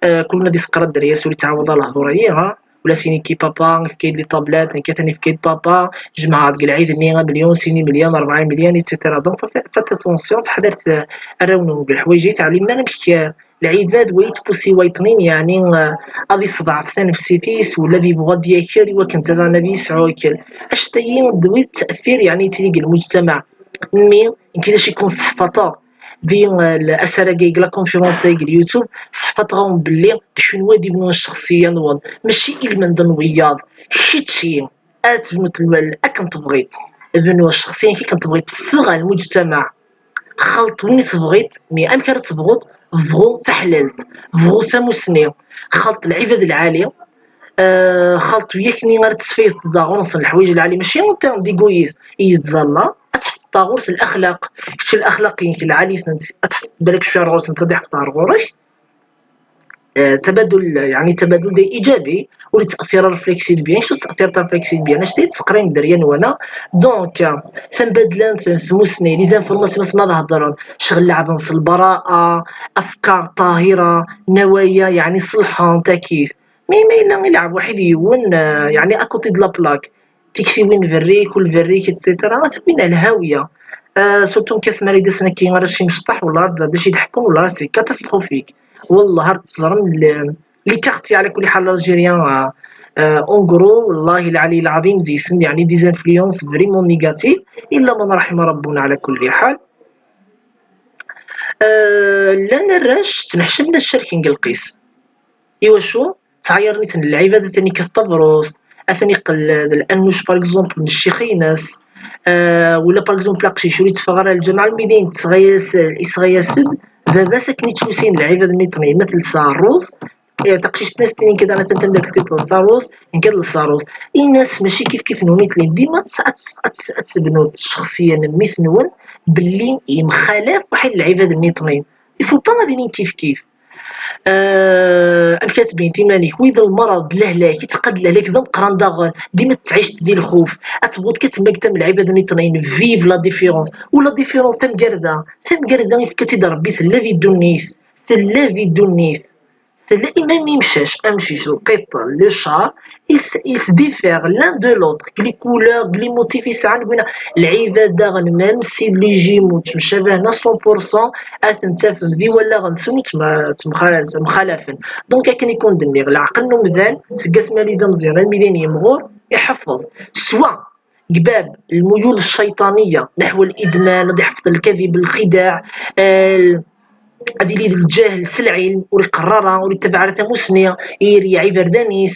Euh, kul ad iseqqer dderya-s ur ittɛawad lehdur-agi, ha? Ula sin-ik i papa, yefka-yi-d les tablettes, nekk atan yefka-yi-d papa, jemɛeɣ deg lɛid-nni amelyun, sin imelyun, rebɛa imelyun, et cetera. Donc, fa-, fa-, faites attention, ttḥadaret, euh, arraw-nwen deg leḥwayeǧ-a, teɛlim amek, euh, lɛibad wa yettpusi wa yeṭnin, yeɛni, euh, ad iseḍɛef tanefsit-is, wala ad yebɣu ad yaker, i wakken daɣen ad yesɛu akel. Acta-yi d wid ttɛetir, yeɛni yettili deg lmujtamaɛ. Mi, nekk d acu i kun-sseḥfaḍeɣ di, euh, asarag-agi, la conférence-agi deg YouTube, sseḥfaḍeɣ-awen belli d kunwi ad ibnun ccexṣiya-nwen, mačči i lmend n wiyaḍ. Kečči, ad tebnuḍ lwal akken tebɣiḍ. Bnu ccexṣiya-nnek akken tebɣiḍ, ffeɣ ɣer lmujtamaɛ. Xleḍ win i tebɣiḍ, mi amek ara tebɣuḍ, bɣu taḥlalt, bɣu tamussni, xleḍ lɛibad lɛali, euh, xleḍ wiyak-nni ara tesfaydeḍ ɣur-sen leḥwayeǧ lɛali, mačči en termes d'égoïsme, i yettẓalla, ad tḥefḍeḍ ɣur-s laxlaq, kečč laxlaq-inek lɛali, ad tḥefḍeḍ balak cwiya ɣur-sen, ad iḥfeḍ ɣer ɣur-k. آه، تبادل، يعني تبادل دي إيجابي، ولتأثير الرفلكسي بيان، شو تأثير الرفلكسي بيان، اش دي تقريم دريان وانا. Donc، آه، تنبدلن في، في مسني، les informations ما تهضرن، شغل لعبن البراءة، أفكار طاهرة، نوايا، يعني صلحان، تكيف. مي ما إلا يلعب واحد يون، آه، يعني à côté de la plaque. tiktiwin berrik ul berrik et cetera, ad tawin ar lhawiya. Surtout mkasmar i d-asen akka arrac imecṭaḥ, wala ar tẓer d acu i d-ḥekkun, wala ar c'est catastrophique. Wallah ar teẓrem les quartiers على كل حال l'Algérien, en gros, والله العلي العظيم زيسن يعني des influences vraiment négatives, إلا من رحم ربنا على كل حال. Llan arrac ttneḥcamen ad cerken deg lqis. Iwacu? Ttɛayaren-iten lɛibad, atan ikkat tabṛust, atan iqqel d l'annuc par exemple n ccix-ines, wala par exemple aqcic ur itteffeɣ ara ar lǧameɛ almi d ayen isɣa-yas-d baba-s akken i ttlusayen lɛibad nniṭnin, ma telsa ṛṛuz, taqcict-nni ad s-tini nekk ad atan tamdakelt-iw telsa ṛṛuz, nekk ad lseɣ ṛṛuz. Ini-as mačči kifkif nwen i tlin, dima ad tebnu ccexṣiya n mmi-tnwen belli yemxalaf waḥid lɛibad nniṭnin. Il faut pas ad inin kifkif. Amek ad tbeyneḍ iman-ik? Wid lmerḍ d lehlak, ittqad lehlak d ameqqran daɣen, dima tettɛic di lxuf, ad tebɣuḍ kan ad temmagreḍ am lɛibad nniṭnin. Vive la différence. U la différence, tamgerda, tamgerda ifka-tt-id Rebbi, tella di ddunit, tella di ddunit. Tella imam imcac, amcic, lqiṭ, le chat, ils se diffèrent l'un de l'autre, deg les couleurs, deg les motifs i sɛan, deg winna. Lɛibad daɣen, même si les jumeaux ttemcabahen à cent pour cent, ad ten-tafem di wallaɣ-nsen ur ttemxalafen. Donc akken i kun-d-nniɣ, leɛqel n umdan seg asmi d ameẓyan almi d ayen yemɣur iḥeffeḍ. Swa deg bab lmuyul cciṭaniya neḥwa lidman, ad iḥfeḍ lkadib, lxidaɛ, ad yili d lǧahl s lɛilm, ur iqerr ara, ur ittabaɛ ara tamusni, ireyyeɛ iberdan-is,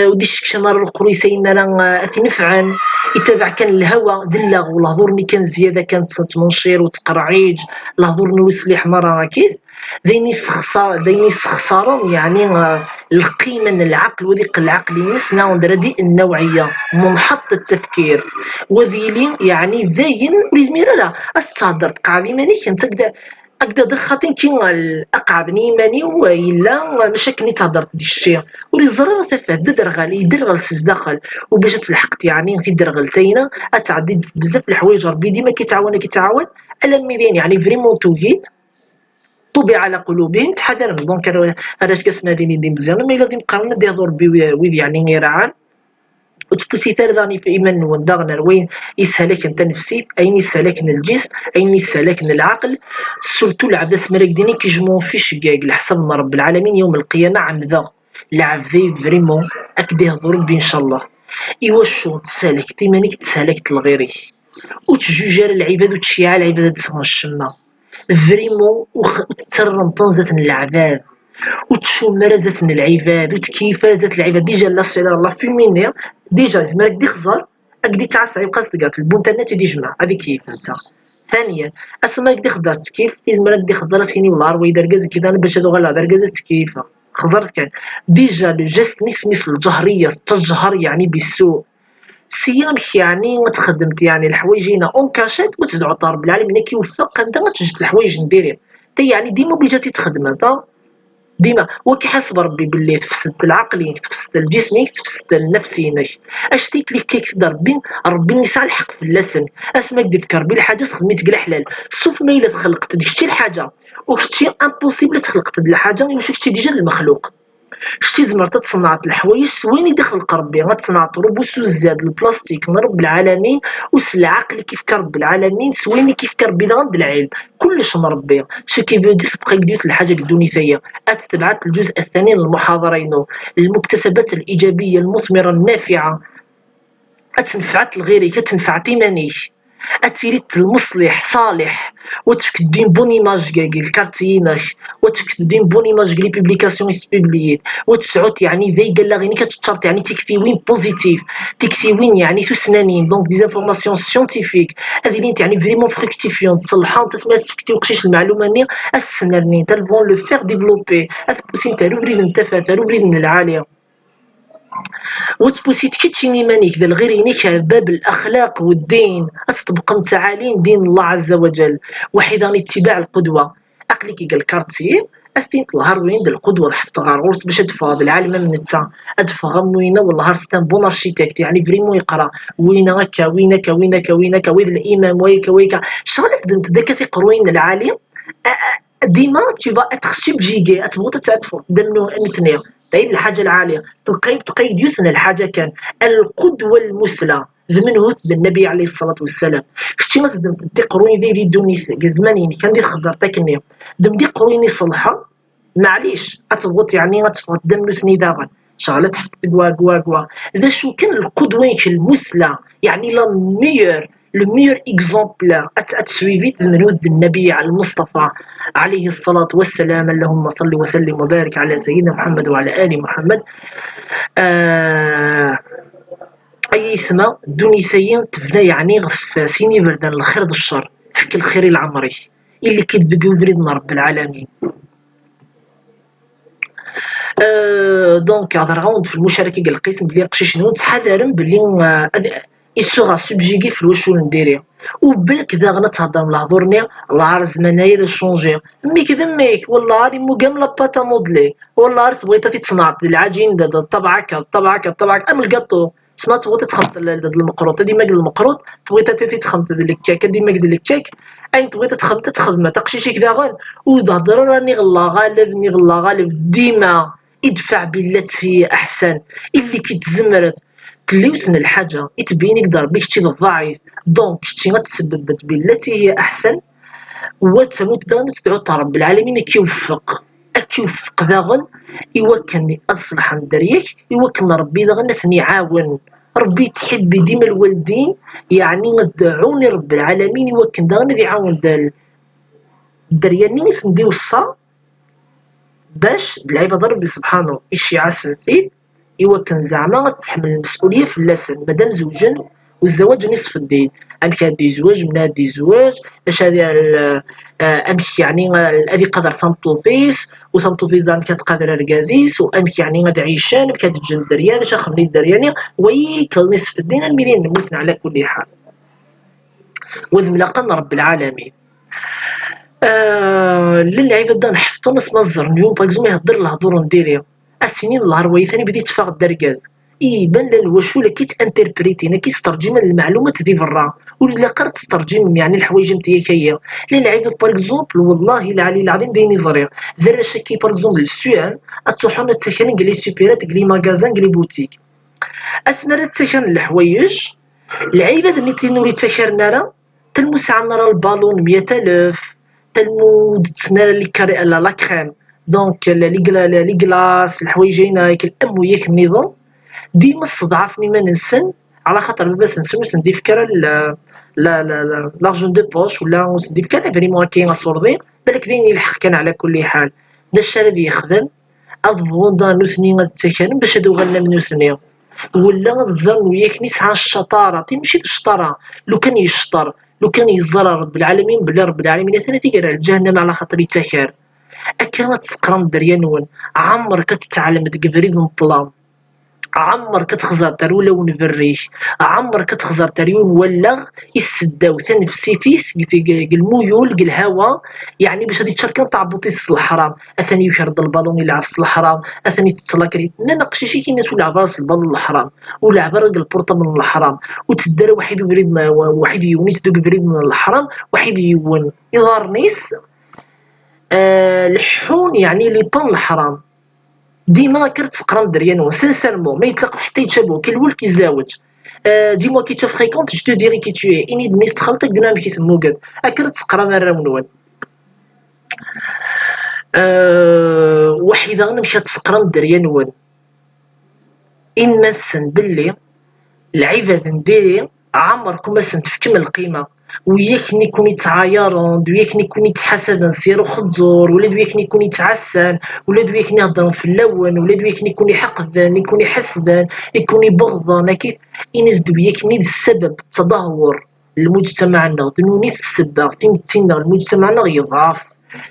ur d-icekkcam ara leqruyes ayen ara ad t-inefɛen, ittabaɛ kan lhawa d lleɣw, lehdur-nni kan zzyada kan ttmuncir u ttqerɛij, lehdur-nni ur iṣliḥen ara akkit. D ayen yessexṣaren, yeɛni, lqima n lɛaql, u ad iqqel lɛaql-ines neɣ d radi n nnawɛiyya munḥeṭṭ ttafkir, u ad yili, yeɛni, d ayen ur yezmir ara ad s-thedreḍ, qɛed iman-ik, netta ad k-d-, ad k-d-hder xaṭi nekki, aqɛed n yiman-iw yella mačči akken i thedreḍ d kečči, ur iẓerr ara tafat, d aderɣal, yedderɣel s zdaxel, u bac ad telḥeqeḍ, yeɛni, tidderɣelt-ayna, ad tɛeddi-d bzaf leḥwayeǧ, Rebbi dima ad k-ittɛawan, ad k-ittɛawan, alammi d ayen, yeɛni, vraiment tugiḍ, طبع على قلوبهم, ttḥadaren, donc, arrac-ik asmi ad inin d imeẓyanen, ma yella d imeqqranen ad d-ihḍu Rebbi wid, yeɛni, iraɛan. Ur ttpusit ara daɣen iman-nwen daɣen ar wayen yessehlaken tanefsit, ayen yessehlaken lǧism, ayen yessehlaken lɛaql, surtout lɛebd asmi ara k-d-inin que je m'en fiche deg leḥsab n Rebbi lɛalamin yawm lqiyama, ɛemmdeɣ lɛebd-ayi vraiment ad k-d-ihḍu Rebbi, ncallah. Iwacu? Ad tessahlkeḍ iman-ik, ad tessahlkeḍ lɣir-ik. Ur ttjuj ara lɛibad, ur ttceyyeɛ ara lɛibad ad d-sɣen ccemma. Vraiment, ur x-, ur tettarra lemṭan zdat n leɛbad. Ur ttcum ara zdat n lɛibad, ur ttkeyyif ara zdat n lɛibad. Déjà, la chaleur, la fumée-nni, déjà, yezmer ad k-d-ixẓer, ad k-d-ittɛassa, yuqas deg lbunternet i d-ijmeɛ, ad ikeyyef netta. Thaniyan, asma ad k-d-ixẓer tettkeyyif, yezmer ad k-d-ixẓer, ad s-yini, "Wellah, ar wa d argaz i k-idan, bac ad uɣaleɣ d argaz ad ttkeyyifeɣ." Xẓer-t kan. Déjà, le geste-nni isem-is lǧehriya, tettejher, yeɛni, bissu. Sya amek, yeɛni, ad txeddmeḍ, yeɛni, leḥwayeǧ-ina en cachette, ur tedɛuḍ Rebbi lɛalamin ad k-iweffeq anda ad teǧǧeḍ leḥwayeǧ n diri. Ta, yeɛni, dima obligé ad tt-txedmeḍ, ta, dima. Wa k-iḥaseb Rebbi belli tefsed lɛaqel-inek, tefsed lǧism-inek, tefsed nnefs-inek. Acti k-ifka-k-id Rebbi, Rebbi yesɛa lḥeqq fell-asen. Asmi ad k-d-ifk Rebbi lḥaǧa, txedm-itt deg leḥlal. Sauf ma yella txelqeḍ d kečči lḥaǧa, u kečči impossible ad txelqeḍ-d lḥaǧa, iwacu kečči déjà d lmexluq. Kečč tzemreḍ ad tṣenɛeḍ leḥwayeǧ s wayen i d-ixleq Rebbi, ad tṣenɛeḍ ṛubu s uzzad, lplastik n Rebbi lɛalamin, u s lɛaqel i k-ifka Rebbi lɛalamin, s wayen i k-ifka Rebbi daɣen d lɛilm. Kullec n Rebbi. Ce qui veut dire, tebqa deg yiwet n lḥaǧa deg ddunit-agi. Ad tebɛet lǧuz athani n lmuḥaḍara-inu, المكتسبات الإيجابية المثمرة النافعة. Ad tenfɛeḍ lɣir-ik, ad tenfɛeḍ iman-ik. Ad tiliḍ d lmuṣliḥ ṣaliḥ, u ad tefkeḍ une bonne image deg lkarti-inek, u ad tefkeḍ une bonne image deg les publications i tettpubliyiḍ, u ad tesɛuḍ, yeɛni, d ay allaɣ-inek ad teččareḍ, yeɛni, tiktiwin positif, tiktiwin, yeɛni, tussnanin, donc des informations scientifiques, ad ilint, yeɛni, vraiment fructifiantes, ṣelḥent, asmi ad tefkeḍ i uqcic lmeɛluma-nni, ad t-ssnernint, elles vont le faire développer, ad t-poussint ar ubrid n tafat, ar ubrid n lɛali. Ur ttpusit kečč i iman-ik d lɣir-inek ar bab laxlaq u ddin, ad tṭebbqem ttɛalin din Allah Azza wa Jal. Waḥid aɣ-ittibaɛ lqudwa. Aql-ik deg lkarti, ad s-tiniḍ telha ar wayen d lqudwa, ḍḥet ɣer ɣur-s bac ad ffɣeḍ d lɛalem am netta. Ad ffɣeɣ am winna, wellah ar c'est un bon architecte, yeɛni vraiment yeqra. Winna akka, winna akka, winna akka, winna akka, wa d limam, wa akka, wa akka. Ccɣel ad teddemt-d akka tiqerruyin n lɛali, a, a, dima tu vas être subjugué, ad tebɣuḍ ad teffɣeḍ d am nu-, am nutni. Tayi d lḥaǧa lɛali. Tebqa, tebqa deg yiwet n lḥaǧa kan. Lqudwa lmusla. d menhut d Nnabi ɛalayhi ṣṣalatu wassalam. Kečči ad s-ddem tiqruyin di, di ddunit, deg zzman-inek, anda i txezzreḍ akkenni, ddem tiqruyin iṣelḥen, maɛlic, ad tebɣuḍ, yeɛni, ad teffɣeḍ d am nutni daɣen. Ncallah ad tḥefḍeḍ gwa, gwa, gwa. D acu kan, lqudwa-inek lmusla, yeɛni la meilleure, le meilleur exemple ad, ad t-suiviḍ d menhut d Nnabi Lmuṣṭafa ɛalayhi ṣṣalatu wassalam. Allahumma ṣalli wa sallim wa barik ɛala sayyidina Muḥemmed wa ɛala ali Muḥemmed. Ah, ay aytma, ddunit-ayi tebna, yeɛni, ɣef sin iberdan, lxir d ccer. Efk lxir i leɛmer-ik. Ili-k-id deg ubrid n Ṛebbi lɛalamin. Euh, donc, hedreɣ-awen-d f lmucaraka deg lqism belli iqcicen-nwen ttḥadaren belli, euh, ad, il sera subjugué f lwacul n diri. U belk daɣen ad theddrem lehdur-nni, lɛar zzman-ayi ad changé. Mmi-k d mmi-k, wellah ar immug am la pâte à modeler. Wellah ar tebɣiḍ ad t-id-tṣenɛeḍ d lɛajin, d, d ṭṭabɛa akka, d ṭṭabɛa akka, d ṭṭabɛa akka, am lgaṭu. Tesma tebɣiḍ ad texdmeḍ d, d lmeqruṭ, ad imag d lmeqruṭ, tebɣiḍ ad t-id-texdmeḍ d lekkak, ad imag d lekkak. Ayen tebɣiḍ ad texdmeḍ, ad texdmeḍ. Aqcic-ik daɣen, ur d-hedder ara niɣ la ɣaleb, niɣ la ɣaleb, dima idfa billati aḥsan, ili-k-id tzemreḍ. Tella yiwet n lḥaǧa i tbeyyen-ik-d Ṛebbi kečči d ḍɛif, donc kečči ad tsebbebbeḍ billati hiya aḥsan, wa d tamut daɣen ad tedɛuḍ Ṛebbi lɛalamin ad k-iweffeq, ad k-iweffeq daɣen i wakken ad ṣelḥen dderya-k, i wakken Ṛebbi daɣen ad ten-iɛawen. Ṛebbi yettḥibbi dima lwaldin, yeɛni ad dɛun i Ṛebbi lɛalamin i wakken daɣen ad iɛawen dal-, dderya-nni i ten-d-iweṣṣa, bac d lɛibad n Ṛebbi subḥanu iceyyeɛ-asen-t-id, i wakken zeɛma ad tḥemmel lmes'ulya fell-asen, madam zewǧen, u zzawaj-nni ṣṣfeddin, amek ad d-izweǧ, mnna ad d-izweǧ, acu ad, eh, amek, yeɛni, eh, ad iqader tameṭṭut-is, u tameṭṭut-is amek ad tqader argaz-is, u amek, yeɛni, ad ɛicen, amek ad ǧǧen dderya, d acu ad xedmen i dderya-nni, wa i yekkren isfeddin almi d ayen mmuten ɛla kulli ḥal. Wa d mlaqan n Ṛebbi lɛalamin. Euh, llan lɛibad ad ḥefḍen asma ẓren yiwen, par exemple, ihedder lehdur n diri. Ad s-inin lehṛ wa atan ibda yetteffeɣ-d d argaz. I iban la lwacul akka i tt-interprétin, akka i ttṛǧimen lmeɛlumat di berra. Ur ilaq ara ad tettṛǧimem, yeɛni, leḥwayeǧ am tiyakayi. Llan lɛibad, par exemple, wallahi lɛali lɛaḍim d ayen i ẓriɣ. D arrac akka, par exemple, le soir, ad ttruḥun ad ttakren deg les supérettes, deg les magasins, deg les boutiques. Asmi ara ttakren leḥwayeǧ, lɛibad-nni tin ur ittakaren ara, talmu sɛan ara lbalun meyya alef, talmu ur d-ttessin ara les carrés, la, la crème, donc, la, les gla-, la, les glaces, leḥwayeǧ-ayen, akken am wiyak nniḍen, dima sseḍɛafen iman-nsen, ɛla xaṭer baba-tsen ur sen-d-ifka ara la, la, la, la, l'argent de poche, wala ur sen-d-ifka ara vraiment akka asurdi, balak d ayen ilḥeq kan ɛla kulli ḥal. D acu ara d-yexdem? Ad bɣun daɣen nutni ad ttakren bac ad uɣalen am nutni. Wala ad ẓren wiyak-nni sɛan ccaṭara, ti mačči d ccaṭara, lukan yecṭer, lukan yeẓra Ṛebbi lɛalamin belli Ṛebbi lɛalamin atan ad t-iger ar lǧahennama ɛla xaṭer yettaker. Akken ad tseqqrem dderya-nwen, ɛemṛek ad tettɛellemed deg ubrid n ṭṭlam. Ɛemṛek ad txeẓreḍ ar ulawen berrik, ɛemṛek ad txeẓreḍ ar yiwen wallaɣ i seddaw tanefsit-is deg, deg, deg lmuyul, deg lhawa, yeɛni bac ad yeččar kan taɛebbuṭ-is s leḥram. Atan yuker-d lbalun, ilɛeb s leḥram, atan itett lakrit. Nnan aqcic-ik, ini-as ur leɛb ara s lbalun n leḥram, ur leɛb ara deg lpurṭabl n leḥram, ur tteddu ara waḥid ubrid n, waḥid yiwen iteddu deg ubrid n leḥram, waḥid yiwen iḍarren-is, eh, leḥḥun, yeɛni les pas n leḥram. Dima akka ara tseqqrem dderya-nwen, sincèrement, ma yetlaq ḥetta yettcabu, quel wulk yezzaweǧ. Euh, dis-moi qui tu fréquentes, je te dirai qui tu es. Ini-d mi s-txaleḍ, ad k-d-nniɣ amek i temmugeḍ. Akka ara tseqqrem arraw-nwen. Euh, waḥid daɣen amek ad tseqqrem dderya-nwen. Inna-tsen belli lɛibad n diri ɛemṛekum ad sen-tefkem lqima. Wiyak-nni i ken-ittɛayaren, d wiyak-nni i ken-ittḥasaden s yir uxeẓẓur, ula d wiyak-nni i ken-ittɛassan, ula d wiyak-nni iheddren fell-awen, ula d wiyak-nni i ken-iḥeqden, i ken-iḥesden, i ken-ibeɣḍen, akka, ini-as-d wiyak-nni d ssabab n ttdahwur n lmujtamaɛ-nneɣ, d nuni i d ssebba, timetti-nneɣ, lmujtamaɛ-nneɣ yeḍɛef.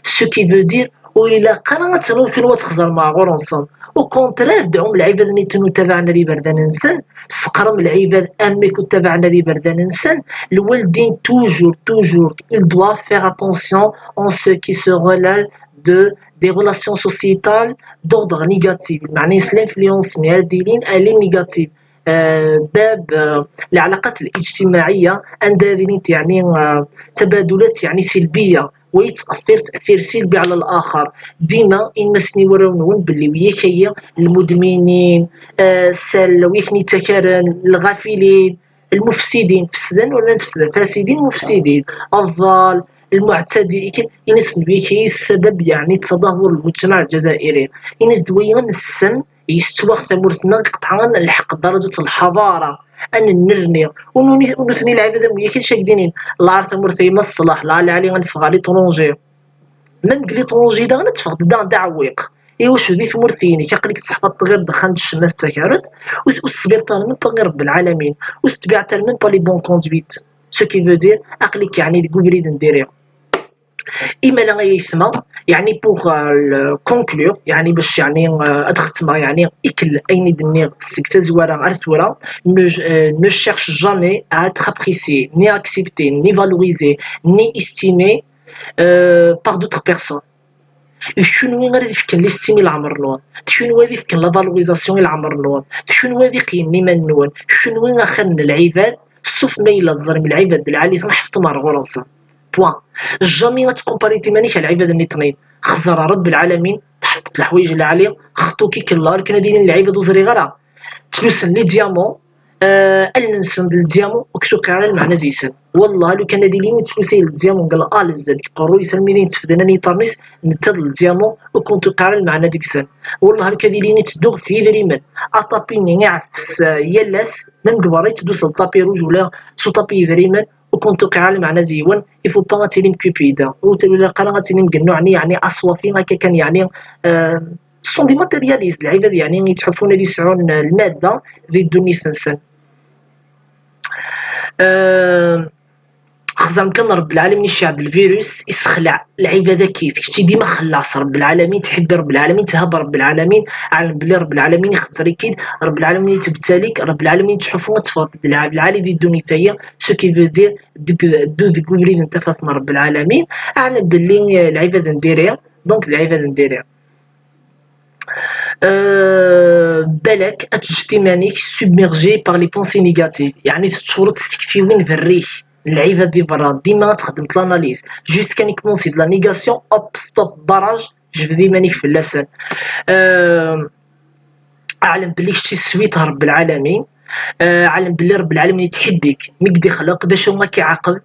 Ce qui veut dire, ur ilaq ara ad tennuḍ kunwi ad txeẓrem ɣer ɣur-nsen. Au contraire, dɛum lɛibad-nni ur ttabaɛen ara iberdan-nsen, seqqrem lɛibad amek ur ttabaɛen ara iberdan-nsen. Lwaldin, toujours, toujours, ils doivent faire attention en ce qui se relève de, des relations sociétales d'ordre négatif. Meɛna, s l'influence n ad ilin, elle est négative. آه، باب، آه، العلاقات الاجتماعية، anda ad ilint, يعني, آه، تبادلات, يعني, سلبية, ويتأثر تأثير سلبي على الآخر. ديما إن مسني وراون ون باللي وياكي المدمنين، آه، السل، ويكني تكرن، الغافلين، المفسدين فسدان ولا نفسد فاسدين مفسدين الضال المعتدي كي ينس نبيكي السبب يعني تدهور المجتمع الجزائري. ينس دويا السم يستوى ثمورتنا قطعان الحق درجة الحضارة أن نرني ونوثني العبادة مية كي شاكدينين لا عرف ثمورتي ما الصلاح لا علي علي غنفغ علي طرونجي. Même que l'étranger داغ نتفقد داغ دعويق. ايوا شو ذي ثمورتيني كقلك تحفظ غير دخان الشمال تكارت. وتصبر طال من باغي رب العالمين. وتتبع تال من با les bonnes conduites. Ce qui veut dire اقلك يعني ديك وبريد نديري. اما لا يثمى يعني pour conclure يعني باش يعني ادختما يعني اكل اين دني سك تزوارا غير ثورا. Ne cherche jamais à être apprécié, ni accepté, ni valorisé, ni estimé par d'autres personnes. D kunwi ara d-ifken l'estime i leɛmer-nwen, d kunwi ara d-ifken la valorisation i leɛmer-nwen, d kunwi ara d-iqeyymen iman-nwen, d kunwi axir n lɛibad, sauf ma yella teẓrim lɛibad d lɛali tenḥefḍem ar ɣur-nsen. Point. Jamais ad tkumpariḍ iman-ik ar lɛibad nniṭnin. Xẓer Ṛebb lɛalamin, tḥeṭṭeḍ leḥwayeǧ lɛali, xṭu-k ikella, akken ad ilin lɛibad ur ẓriɣ ara. Ttlusen les diamants, allen-nsen d ldiyamu ur k-tuqiɛ ara lmeɛna deg-sen. Wallah, lukan ad ilin yettlusay ldiyamu deg l'A à la Z deg uqerruy-is armi d ayen ttefden yiṭarren-is, netta d ldiyamu ur kent-tuqiɛ ara lmeɛna deg-sen. Wallah, lukan ad ilin yetteddu ɣef yidrimen, aṭapi-nni iɛeffes yal ass, même deg berra yetteddu s ṭapi rouge wala s uṭapi yidrimen, ur kent-tuqiɛ ara lmeɛna deg-wen. Il faut pas ad tilim cupide, ur ilaq ara ad tilim deg nnuɛ-nni yeɛni aṣwafi akka kan yeɛni. Ce sont des matérialistes, lɛibad yeɛni yettḥuffun ad yesɛun lmadda di ddunit-nsen. Xzan kan Ṛebb lɛalamin icceɛd lvirus, issexlaɛ lɛibad akkit. Kečči dima xellaṣ Ṛebb lɛalamin, ttḥibbi Ṛebb lɛalamin, tthab Ṛebb lɛalamin, ɛlem belli Ṛebb lɛalamin ixetter-ik-id, Ṛebb lɛalamin yettbettali-k, Ṛebb lɛalamin yettḥuffu ad teffɣeḍ d lɛali di ddunit-agi. Ce qui veut dire ddu deg ubrid n tafat n Ṛebb lɛalamin, ɛlem belli lɛibad n diri, donc d lɛibad n diri. Balak ad teǧǧeḍ iman-ik submergé par les pensées négatives, yeɛni teččureḍ s tektiwin berrik n lɛibad di berra, dima ad txeddmeḍ l'analyse, juste kan i kmonsi d la négation, hop, stop, barrage, jbed iman-ik fell-asen. Ɛlem belli kečči teswiḍ Ṛebb lɛalamin, ɛlem belli Ṛebb lɛalamin yettḥibbi-k, mi k-d-ixleq d acu ad k-iɛaqeb?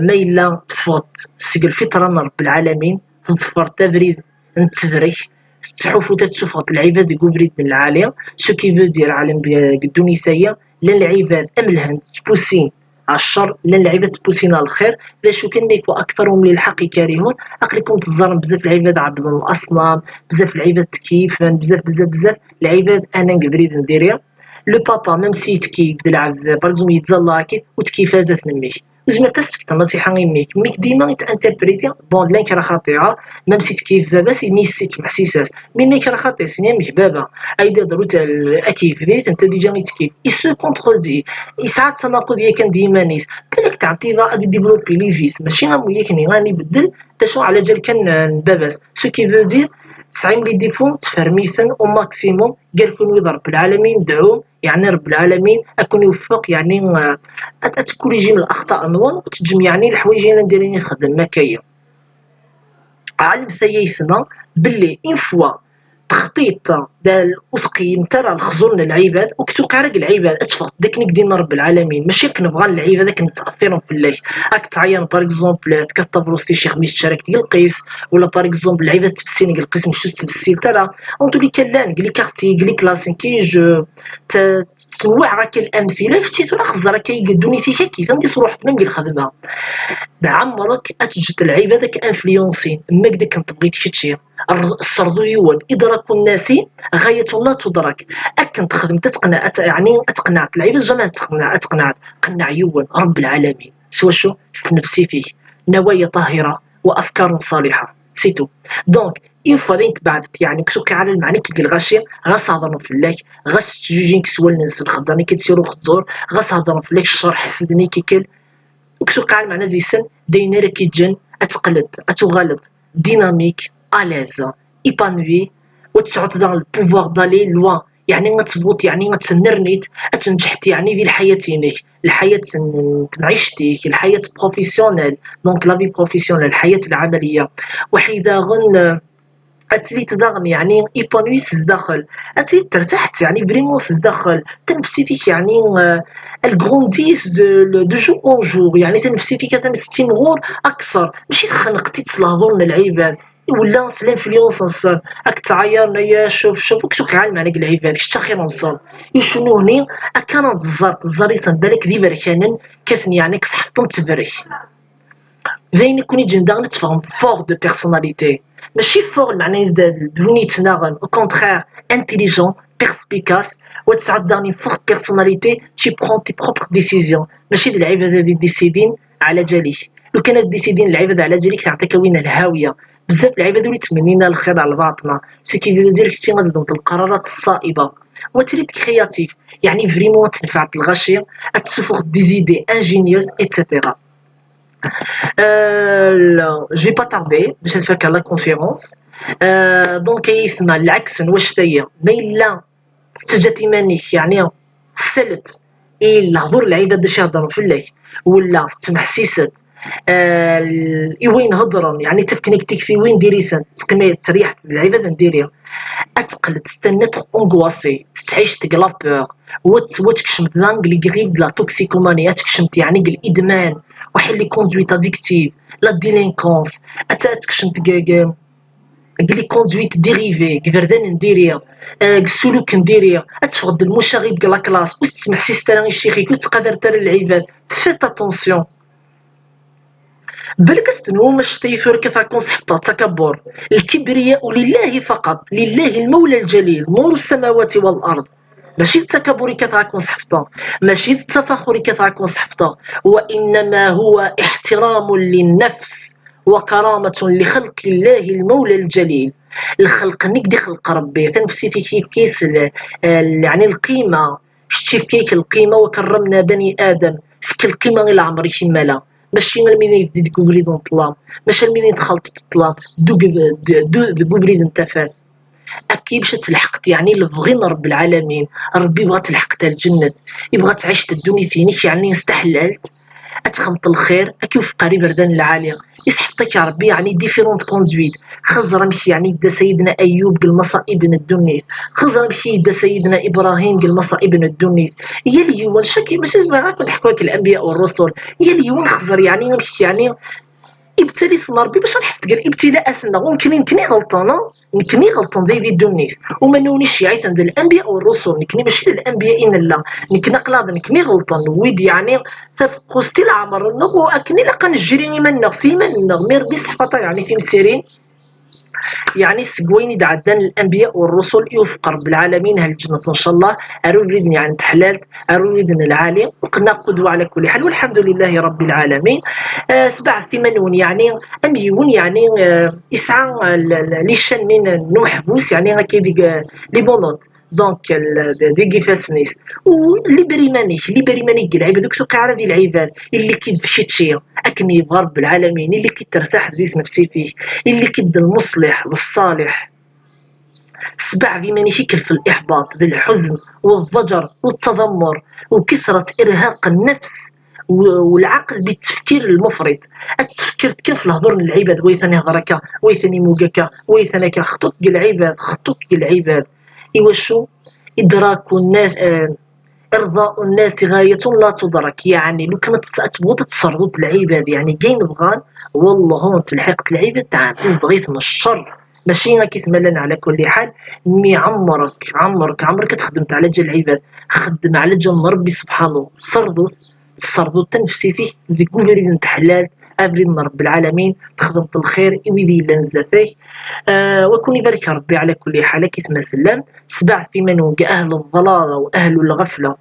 Ma yella teffɣeḍ seg lfitra n Ṛebb lɛalamin, teḍfreḍ abrid n ttberrek, tettḥufuḍ ad tessufɣeḍ lɛibad deg ubrid n lɛali. Ce qui veut dire ɛlem deg ddunit-agi llan lɛibad am lhend ttpusin ɣer ccer, llan lɛibad ttpusin ɣer lxir. D acu kan, nekk wa aktarhum lilḥeqq karihun. Aql-ikum teẓẓarem bzaf lɛibad ɛebbden laṣnam, bzaf lɛibad ttkeyyfen, bzaf, bzaf, bzaf lɛibad ɛnan deg ubrid n diri. Le papa, même si yettkeyyif d lɛebd, par exemple, yettẓalla akkit, ur ttkeyyif ara zdat n mmi-k. Ur tezmireḍ ad s-tefkeḍ nnṣiḥa i mmi-k. Mmi-k dima yettinterpréti, bon, llan kra xaṭi, même si yettkeyyif baba-s, yenna-as yettmeḥsis-as. Mi yenna kra xaṭi, yenna-as baba, ay d-iḍru akeyyef diri-t, netta déjà yettkeyyif. Il se contredit, yesɛa tanaqud yakan d yiman-is. Balak tɛeddi ad idéveloppi les vices, mačči am wiyakan ad ibeddel d acu ɛla ǧal kan n baba-s. Ce qui veut dire, tesɛim les défauts, tferrem-iten au maximum, gar kunwi d Ṛebb lɛalamin, dɛum, yeɛni Ṛebb lɛalamin ad ken-iweffeq, yeɛni ad, ad tekkurijim laxṭa-nwen, ur teǧǧem yeɛni leḥwayeǧ ayen n diri i txeddmem akka-yi. Ɛlemt ay aytma belli une fois textiṭ ur tqeyymeḍ ara lexẓur n lɛibad, ur k-tuqiɛ ara deg lɛibad, ad teffɣeḍ d akken i k-d-yenna Ṛebb lɛalamin, mačči akken bɣan lɛibad akken ttɛeṭṭiren fell-ak. Ad k-ttɛeyyiren, par exemple, tekkateḍ tabṛust i ccix mi tettcarak deg lqis, wala par exemple lɛibad ttbessin deg lqis mačči ur ttbessilt ara. En tous les cas, llan deg les quartiers, deg les classes, nekki je ttnewwiɛeɣ akka lamtila, kečči tura xẓer akka i ddunit-ik akkit, anda i truḥeḍ même deg lxedma. Ɛemṛek ad teǧǧeḍ lɛibad ad k-influensin, ma deg akken tebɣiḍ kečči. Sserḍu yiwen, idraku nnasi ɣayatun la tudrak. Akken texdem ad teqneɛ, yeɛni ad teqneɛ lɛibad, jamais ad teqneɛ, ad teqneɛ, qenneɛ yiwen, Ṛebb lɛalamin. S wacu? S tnefsit-ik. Nawaya ṭahira wa afkarun ṣaliḥa. C'est tout. Donc, une fois dayen tbeɛdet, yeɛni ur k-tuqiɛ ara lmeɛna-k deg lɣaci, ɣas hedṛen fell-ak, ɣas ttjujin-k s wallen-nsen, xezzan-ik-id s yir uxeẓẓur, ɣas hedṛen fell-ak ccer, ḥesden-ik-ikkel, ur k-tuqiɛ ara lmeɛna deg-sen, d ayen ara k-iǧǧen ad teqqleḍ, ad tuɣaleḍ dynamique, à l'aise, épanoui, ur tesɛuḍ daɣen le pouvoir d'aller loin, yeɛni ad tebɣuḍ, yeɛni ad tennernit, ad tnejḥeḍ, yeɛni di lḥayat-inek, lḥayat n temɛict-ik, lḥayat professionnelle, donc la vie professionnelle, lḥayat lɛamaliya. Waḥid daɣen, euh, ad tili daɣen yeɛni épanouie s zdaxel, ad tili tertaḥ yeɛni vraiment s zdaxel, tanefsit-ik yeɛni, euh, elle grandit de, de jour en jour, yeɛni tanefsit-ik atan tettimɣur akteṛ, mačči texneq-itt s lehḍur n lɛibad, wala s l'influence-nsen, ad k-ttɛayaren, aya, cuf, cuf, ur k-tuqiɛ lmeɛna deg lɛibad, kečč axir-nsen. Icunuhni, akka ara d-tẓer, tẓer-iten balak d iberkanen, kkaten yeɛni deg ṣṣeḥṭ n ttebrek. D ayen i ken-iǧǧen daɣen ad teffɣem fort de personnalité. Mačči fort lmeɛna-is d, d win yettnaɣen, au contraire, intelligent, perspicace, wa tesɛiḍ daɣen une forte personnalité, tu prends tes propres décisions. Mačči d lɛibad ad idécidin ɛla ǧal-ik. Lukan ad décidin lɛibad ɛla ǧal-ik, teɛṭik-awin lhawiya. Bezzaf lɛibad ur ittmennin ara lxir ar lbaṭna. Ce qui veut dire kečči ad zedmeḍ lqararat ṣṣa'iba. Wa tili-d créatif, yeɛni vraiment ad tenfɛeḍ lɣaci, ad tessufɣeḍ des idées ingénieuses, et cetera. Euh, je vais pas tarder باش نفكر la conférence. Euh, donc, ay aytma, lɛeks n wacetaya, ma yella tettaǧǧaḍ iman-ik, yeɛni teslet i lehdur n lɛibad d acu i heddren fell-ak, wala tettmeḥsiseḍ, euh, i wayen heddren, yeɛni ttafken-ak tiktiwin diri-tent, tettqima-, tettriḥeḍ d lɛibad n diri, ad teqqleḍ c'est un être angoissé, tettɛic deg la peur, wa t-, wa tkecmeḍ daɣen deg les griffes de la toxicomanie, ad tkecmeḍ yeɛni deg l'idman, waḥid les conduites addictives, la délinquance, ad t-, ad tkecmeḍ deg, deg, deg les conduites dérivées, deg iberdan n diri, eh, deg ssuluk n diri, ad teffɣeḍ d lmucaɣib deg la classe, ur tettmeḥsiseḍ ara i ccix-ik, ur tettqadareḍ ara lɛibad. Faites attention. Balak ad s-tenwum anect-a i tura kkateɣ ad ken-sḥebṭeɣ d takabur. الكبرياء لله فقط، لله المولى الجليل، نور السماوات والأرض. Mačči d takabur i kkateɣ ad ken-sḥebṭeɣ, mačči d tafaxur i kkateɣ ad ken-sḥebṭeɣ, وإنما هو احترام للنفس وكرامة لخلق الله المولى الجليل. Lxelq-nni i d-ixleq Rebbi, tanefsit-ik yefka-yas l-, l-, yeɛni lqima, kečč yefka-yak lqima, وكرمنا بني آدم, fek lqima i leɛmer-ik immala. Mačči almi d deg ubrid n ṭṭlam, mačči almi d txelṭeḍ ṭṭlam, ddu deg, ddu deg ubrid n tafat. Akka bac ad tleḥqeḍ, yeɛni, lebɣi n Rebbi lɛalamin. Rebbi yebɣa ad tleḥqeḍ ar lǧennet, yebɣa ad tɛiceḍ ddunit-inek, yeɛni, s taḥellalt, ad texdmeḍ lxir, ad k-iwefeq ar iberdan n lɛali. Yesḥebṭ-ak Rebbi, yeɛni, différentes conduites. Xeẓẓer amek, yeɛni, yedda Sayidna Ayub deg lmaṣaib n ddunit. Xeẓẓer amek i yedda Sayidna Ibrahim deg lmaṣaib n ddunit. Yal yiwen, chaque, mačči zemreɣ ad ken-ḥkuɣ akk l'anbiya u rrusul. Yal yiwen xeẓẓer, yeɛni, amek, yeɛni, ibtali-ten Rebbi bac ad ḥefḍen ibtila'at-nneɣ. U nekni, nekni ɣelṭen, ha? Nekni ɣelṭen di, di ddunit. Uma nuni cceyɛiten d l'anbiya u rrusul, nekni mačči d l'anbiya i nella. Nekni aql-aɣ d nekni ɣelṭen, wid yeɛni tafeqqust i leɛmer-nneɣ, u akken ilaq ad nejri iman-nneɣ s yiman-nneɣ. Mi Rebbi seḥfaṭa yeɛni timsirin, yeɛni seg wayen i d-ɛeddan l'anbiya u rrusul, iwefeq Rebbi lɛalamin ar lǧennet, ncallah, ar ubrid n, yeɛni, n teḥlalt, ar ubrid n lɛali, u qenna qudwa ɛla kulli ḥal, walḥemdu lillahi Rebbi lɛalamin. Eh, sbeɛdet iman-nwen, yeɛni, am yiwen, yeɛni, eh, yesɛa, eh, l-, l-, les chaînes-nni n, n umeḥbus, yeɛni, akka deg, eh, les menottes, donc, l-, d-, deg ifassen-is. U liber iman-ik, liber iman-ik deg lɛibad, ur k-tuqiɛ ara di lɛibad, ili-k-id d kečči, akken yebɣa Rebbi lɛalamin, ili-k-id tertaḥeḍ di tnefsit-ik, ili-k-id d lmuṣliḥ, d ṣṣaliḥ. Sbeɛd iman-ik i k-ilef liḥbaṭ, d lḥuzn, u ḍḍaǧer, u ttadamur, u kithrat irhaq nnefs, u, u lɛaqel bi ttefkir lmufriṭ. Ad tfekkireḍ kan f lehdur n lɛibad, wa atan ihder akka, wa atan imug akka, wa atan akka. Xṭut deg lɛibad, xṭut deg lɛibad. Iwacu? Idraku nnas, eh, إرضاء الناس غاية لا تدرك، yeɛni, lukan ad tes-, ad tebɣuḍ ad tesserḍuḍ lɛibad, yeɛni, deg ayen bɣan, wallah, ur telḥiqeḍ lɛibad, tɛeddiḍ-iten ccer. Mačči akka i t-llan ɛla kulli ḥal, mi ɛemrek, ɛemrek, ɛemrek ad txedmeḍ ɛla ǧal lɛibad, xeddem ɛla ǧal n Rebbi subḥanu, serḍut, tesserḍuḍ tanefsit-ik deg ubrid n teḥlalt, abrid n Rebbi lɛalamin, texdmeḍ lxir i wid yellan zdat-k. Ah, wa ken-ibarek Rebbi ɛla kulli ḥal, akka i t-, ma tellam, sbeɛdet iman-nwen deg ahl ḍḍlala u ahl lɣefla.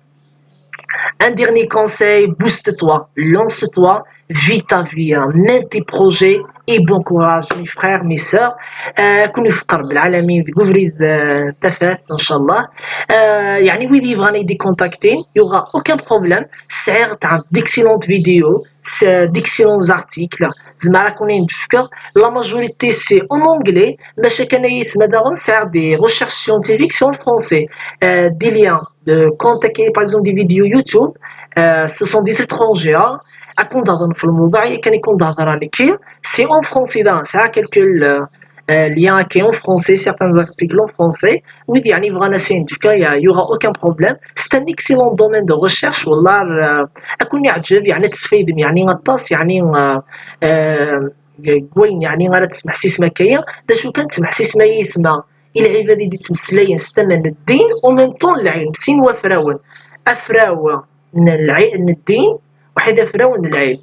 Un dernier conseil, bouge-toi, lance-toi, vis ta vie, hein, mène tes projets et bon courage, mes frères, mes sœurs. Euh, كونوا في قرب العالمين في قبري، آه، تفات، إن شاء الله. آه، يعني، وين يبغاني دي كونتاكتين، il y aura aucun problème. C'est d'excellentes vidéos, c'est d'excellents articles. زعما راكم ندفكر. La majorité, c'est en anglais. Mais chaque année, c'est des recherches scientifiques, c'est en français. Euh, des liens de contact, par exemple, des vidéos YouTube, euh, ce sont des étrangers, hein. أكون دهضر في الموضوع، كان يكون دهضر على كي. C'est en français, là, c'est quelques, euh, euh, lien akka en français, certains articles en français, wid yeɛni bɣan ad s-ayen d-fkeɣ, il y aura aucun problème. C'est un excellent domaine de recherche, wallah, euh, ad ken-iɛǧeb, yeɛni ad tesfaydem, yeɛni aṭas, yeɛni, euh, euh, deg wayen yeɛni ara tesmeḥsisem akka-ya, d acu kan tesmeḥsisem ay aytma i lɛibad i d-yettmeslayen s tama n ddin, u même temps n lɛilm, sin wafrawen, afraw n lɛi-, n ddin, waḥid afraw n lɛilm.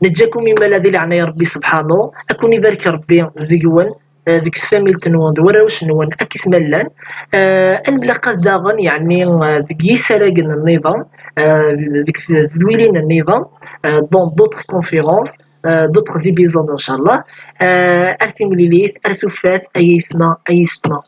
Neǧǧakum imala di leɛnaya Rebbi sebḥanu, ad ken-ibarek Rebbi deg-wen, eh, deg tfamilt-nwen, d warrac-nwen, akkit ma llan. Eh, ad nemlaqat daɣen, yeɛni, eh, deg yisaragen nniḍen, eh, deg tedwilin nniḍen, eh, dans d'autres conférences, eh, d'autres épisodes, ncallah. Eh, ar timlilit, ar tufat, ay aytma, ay yessetma.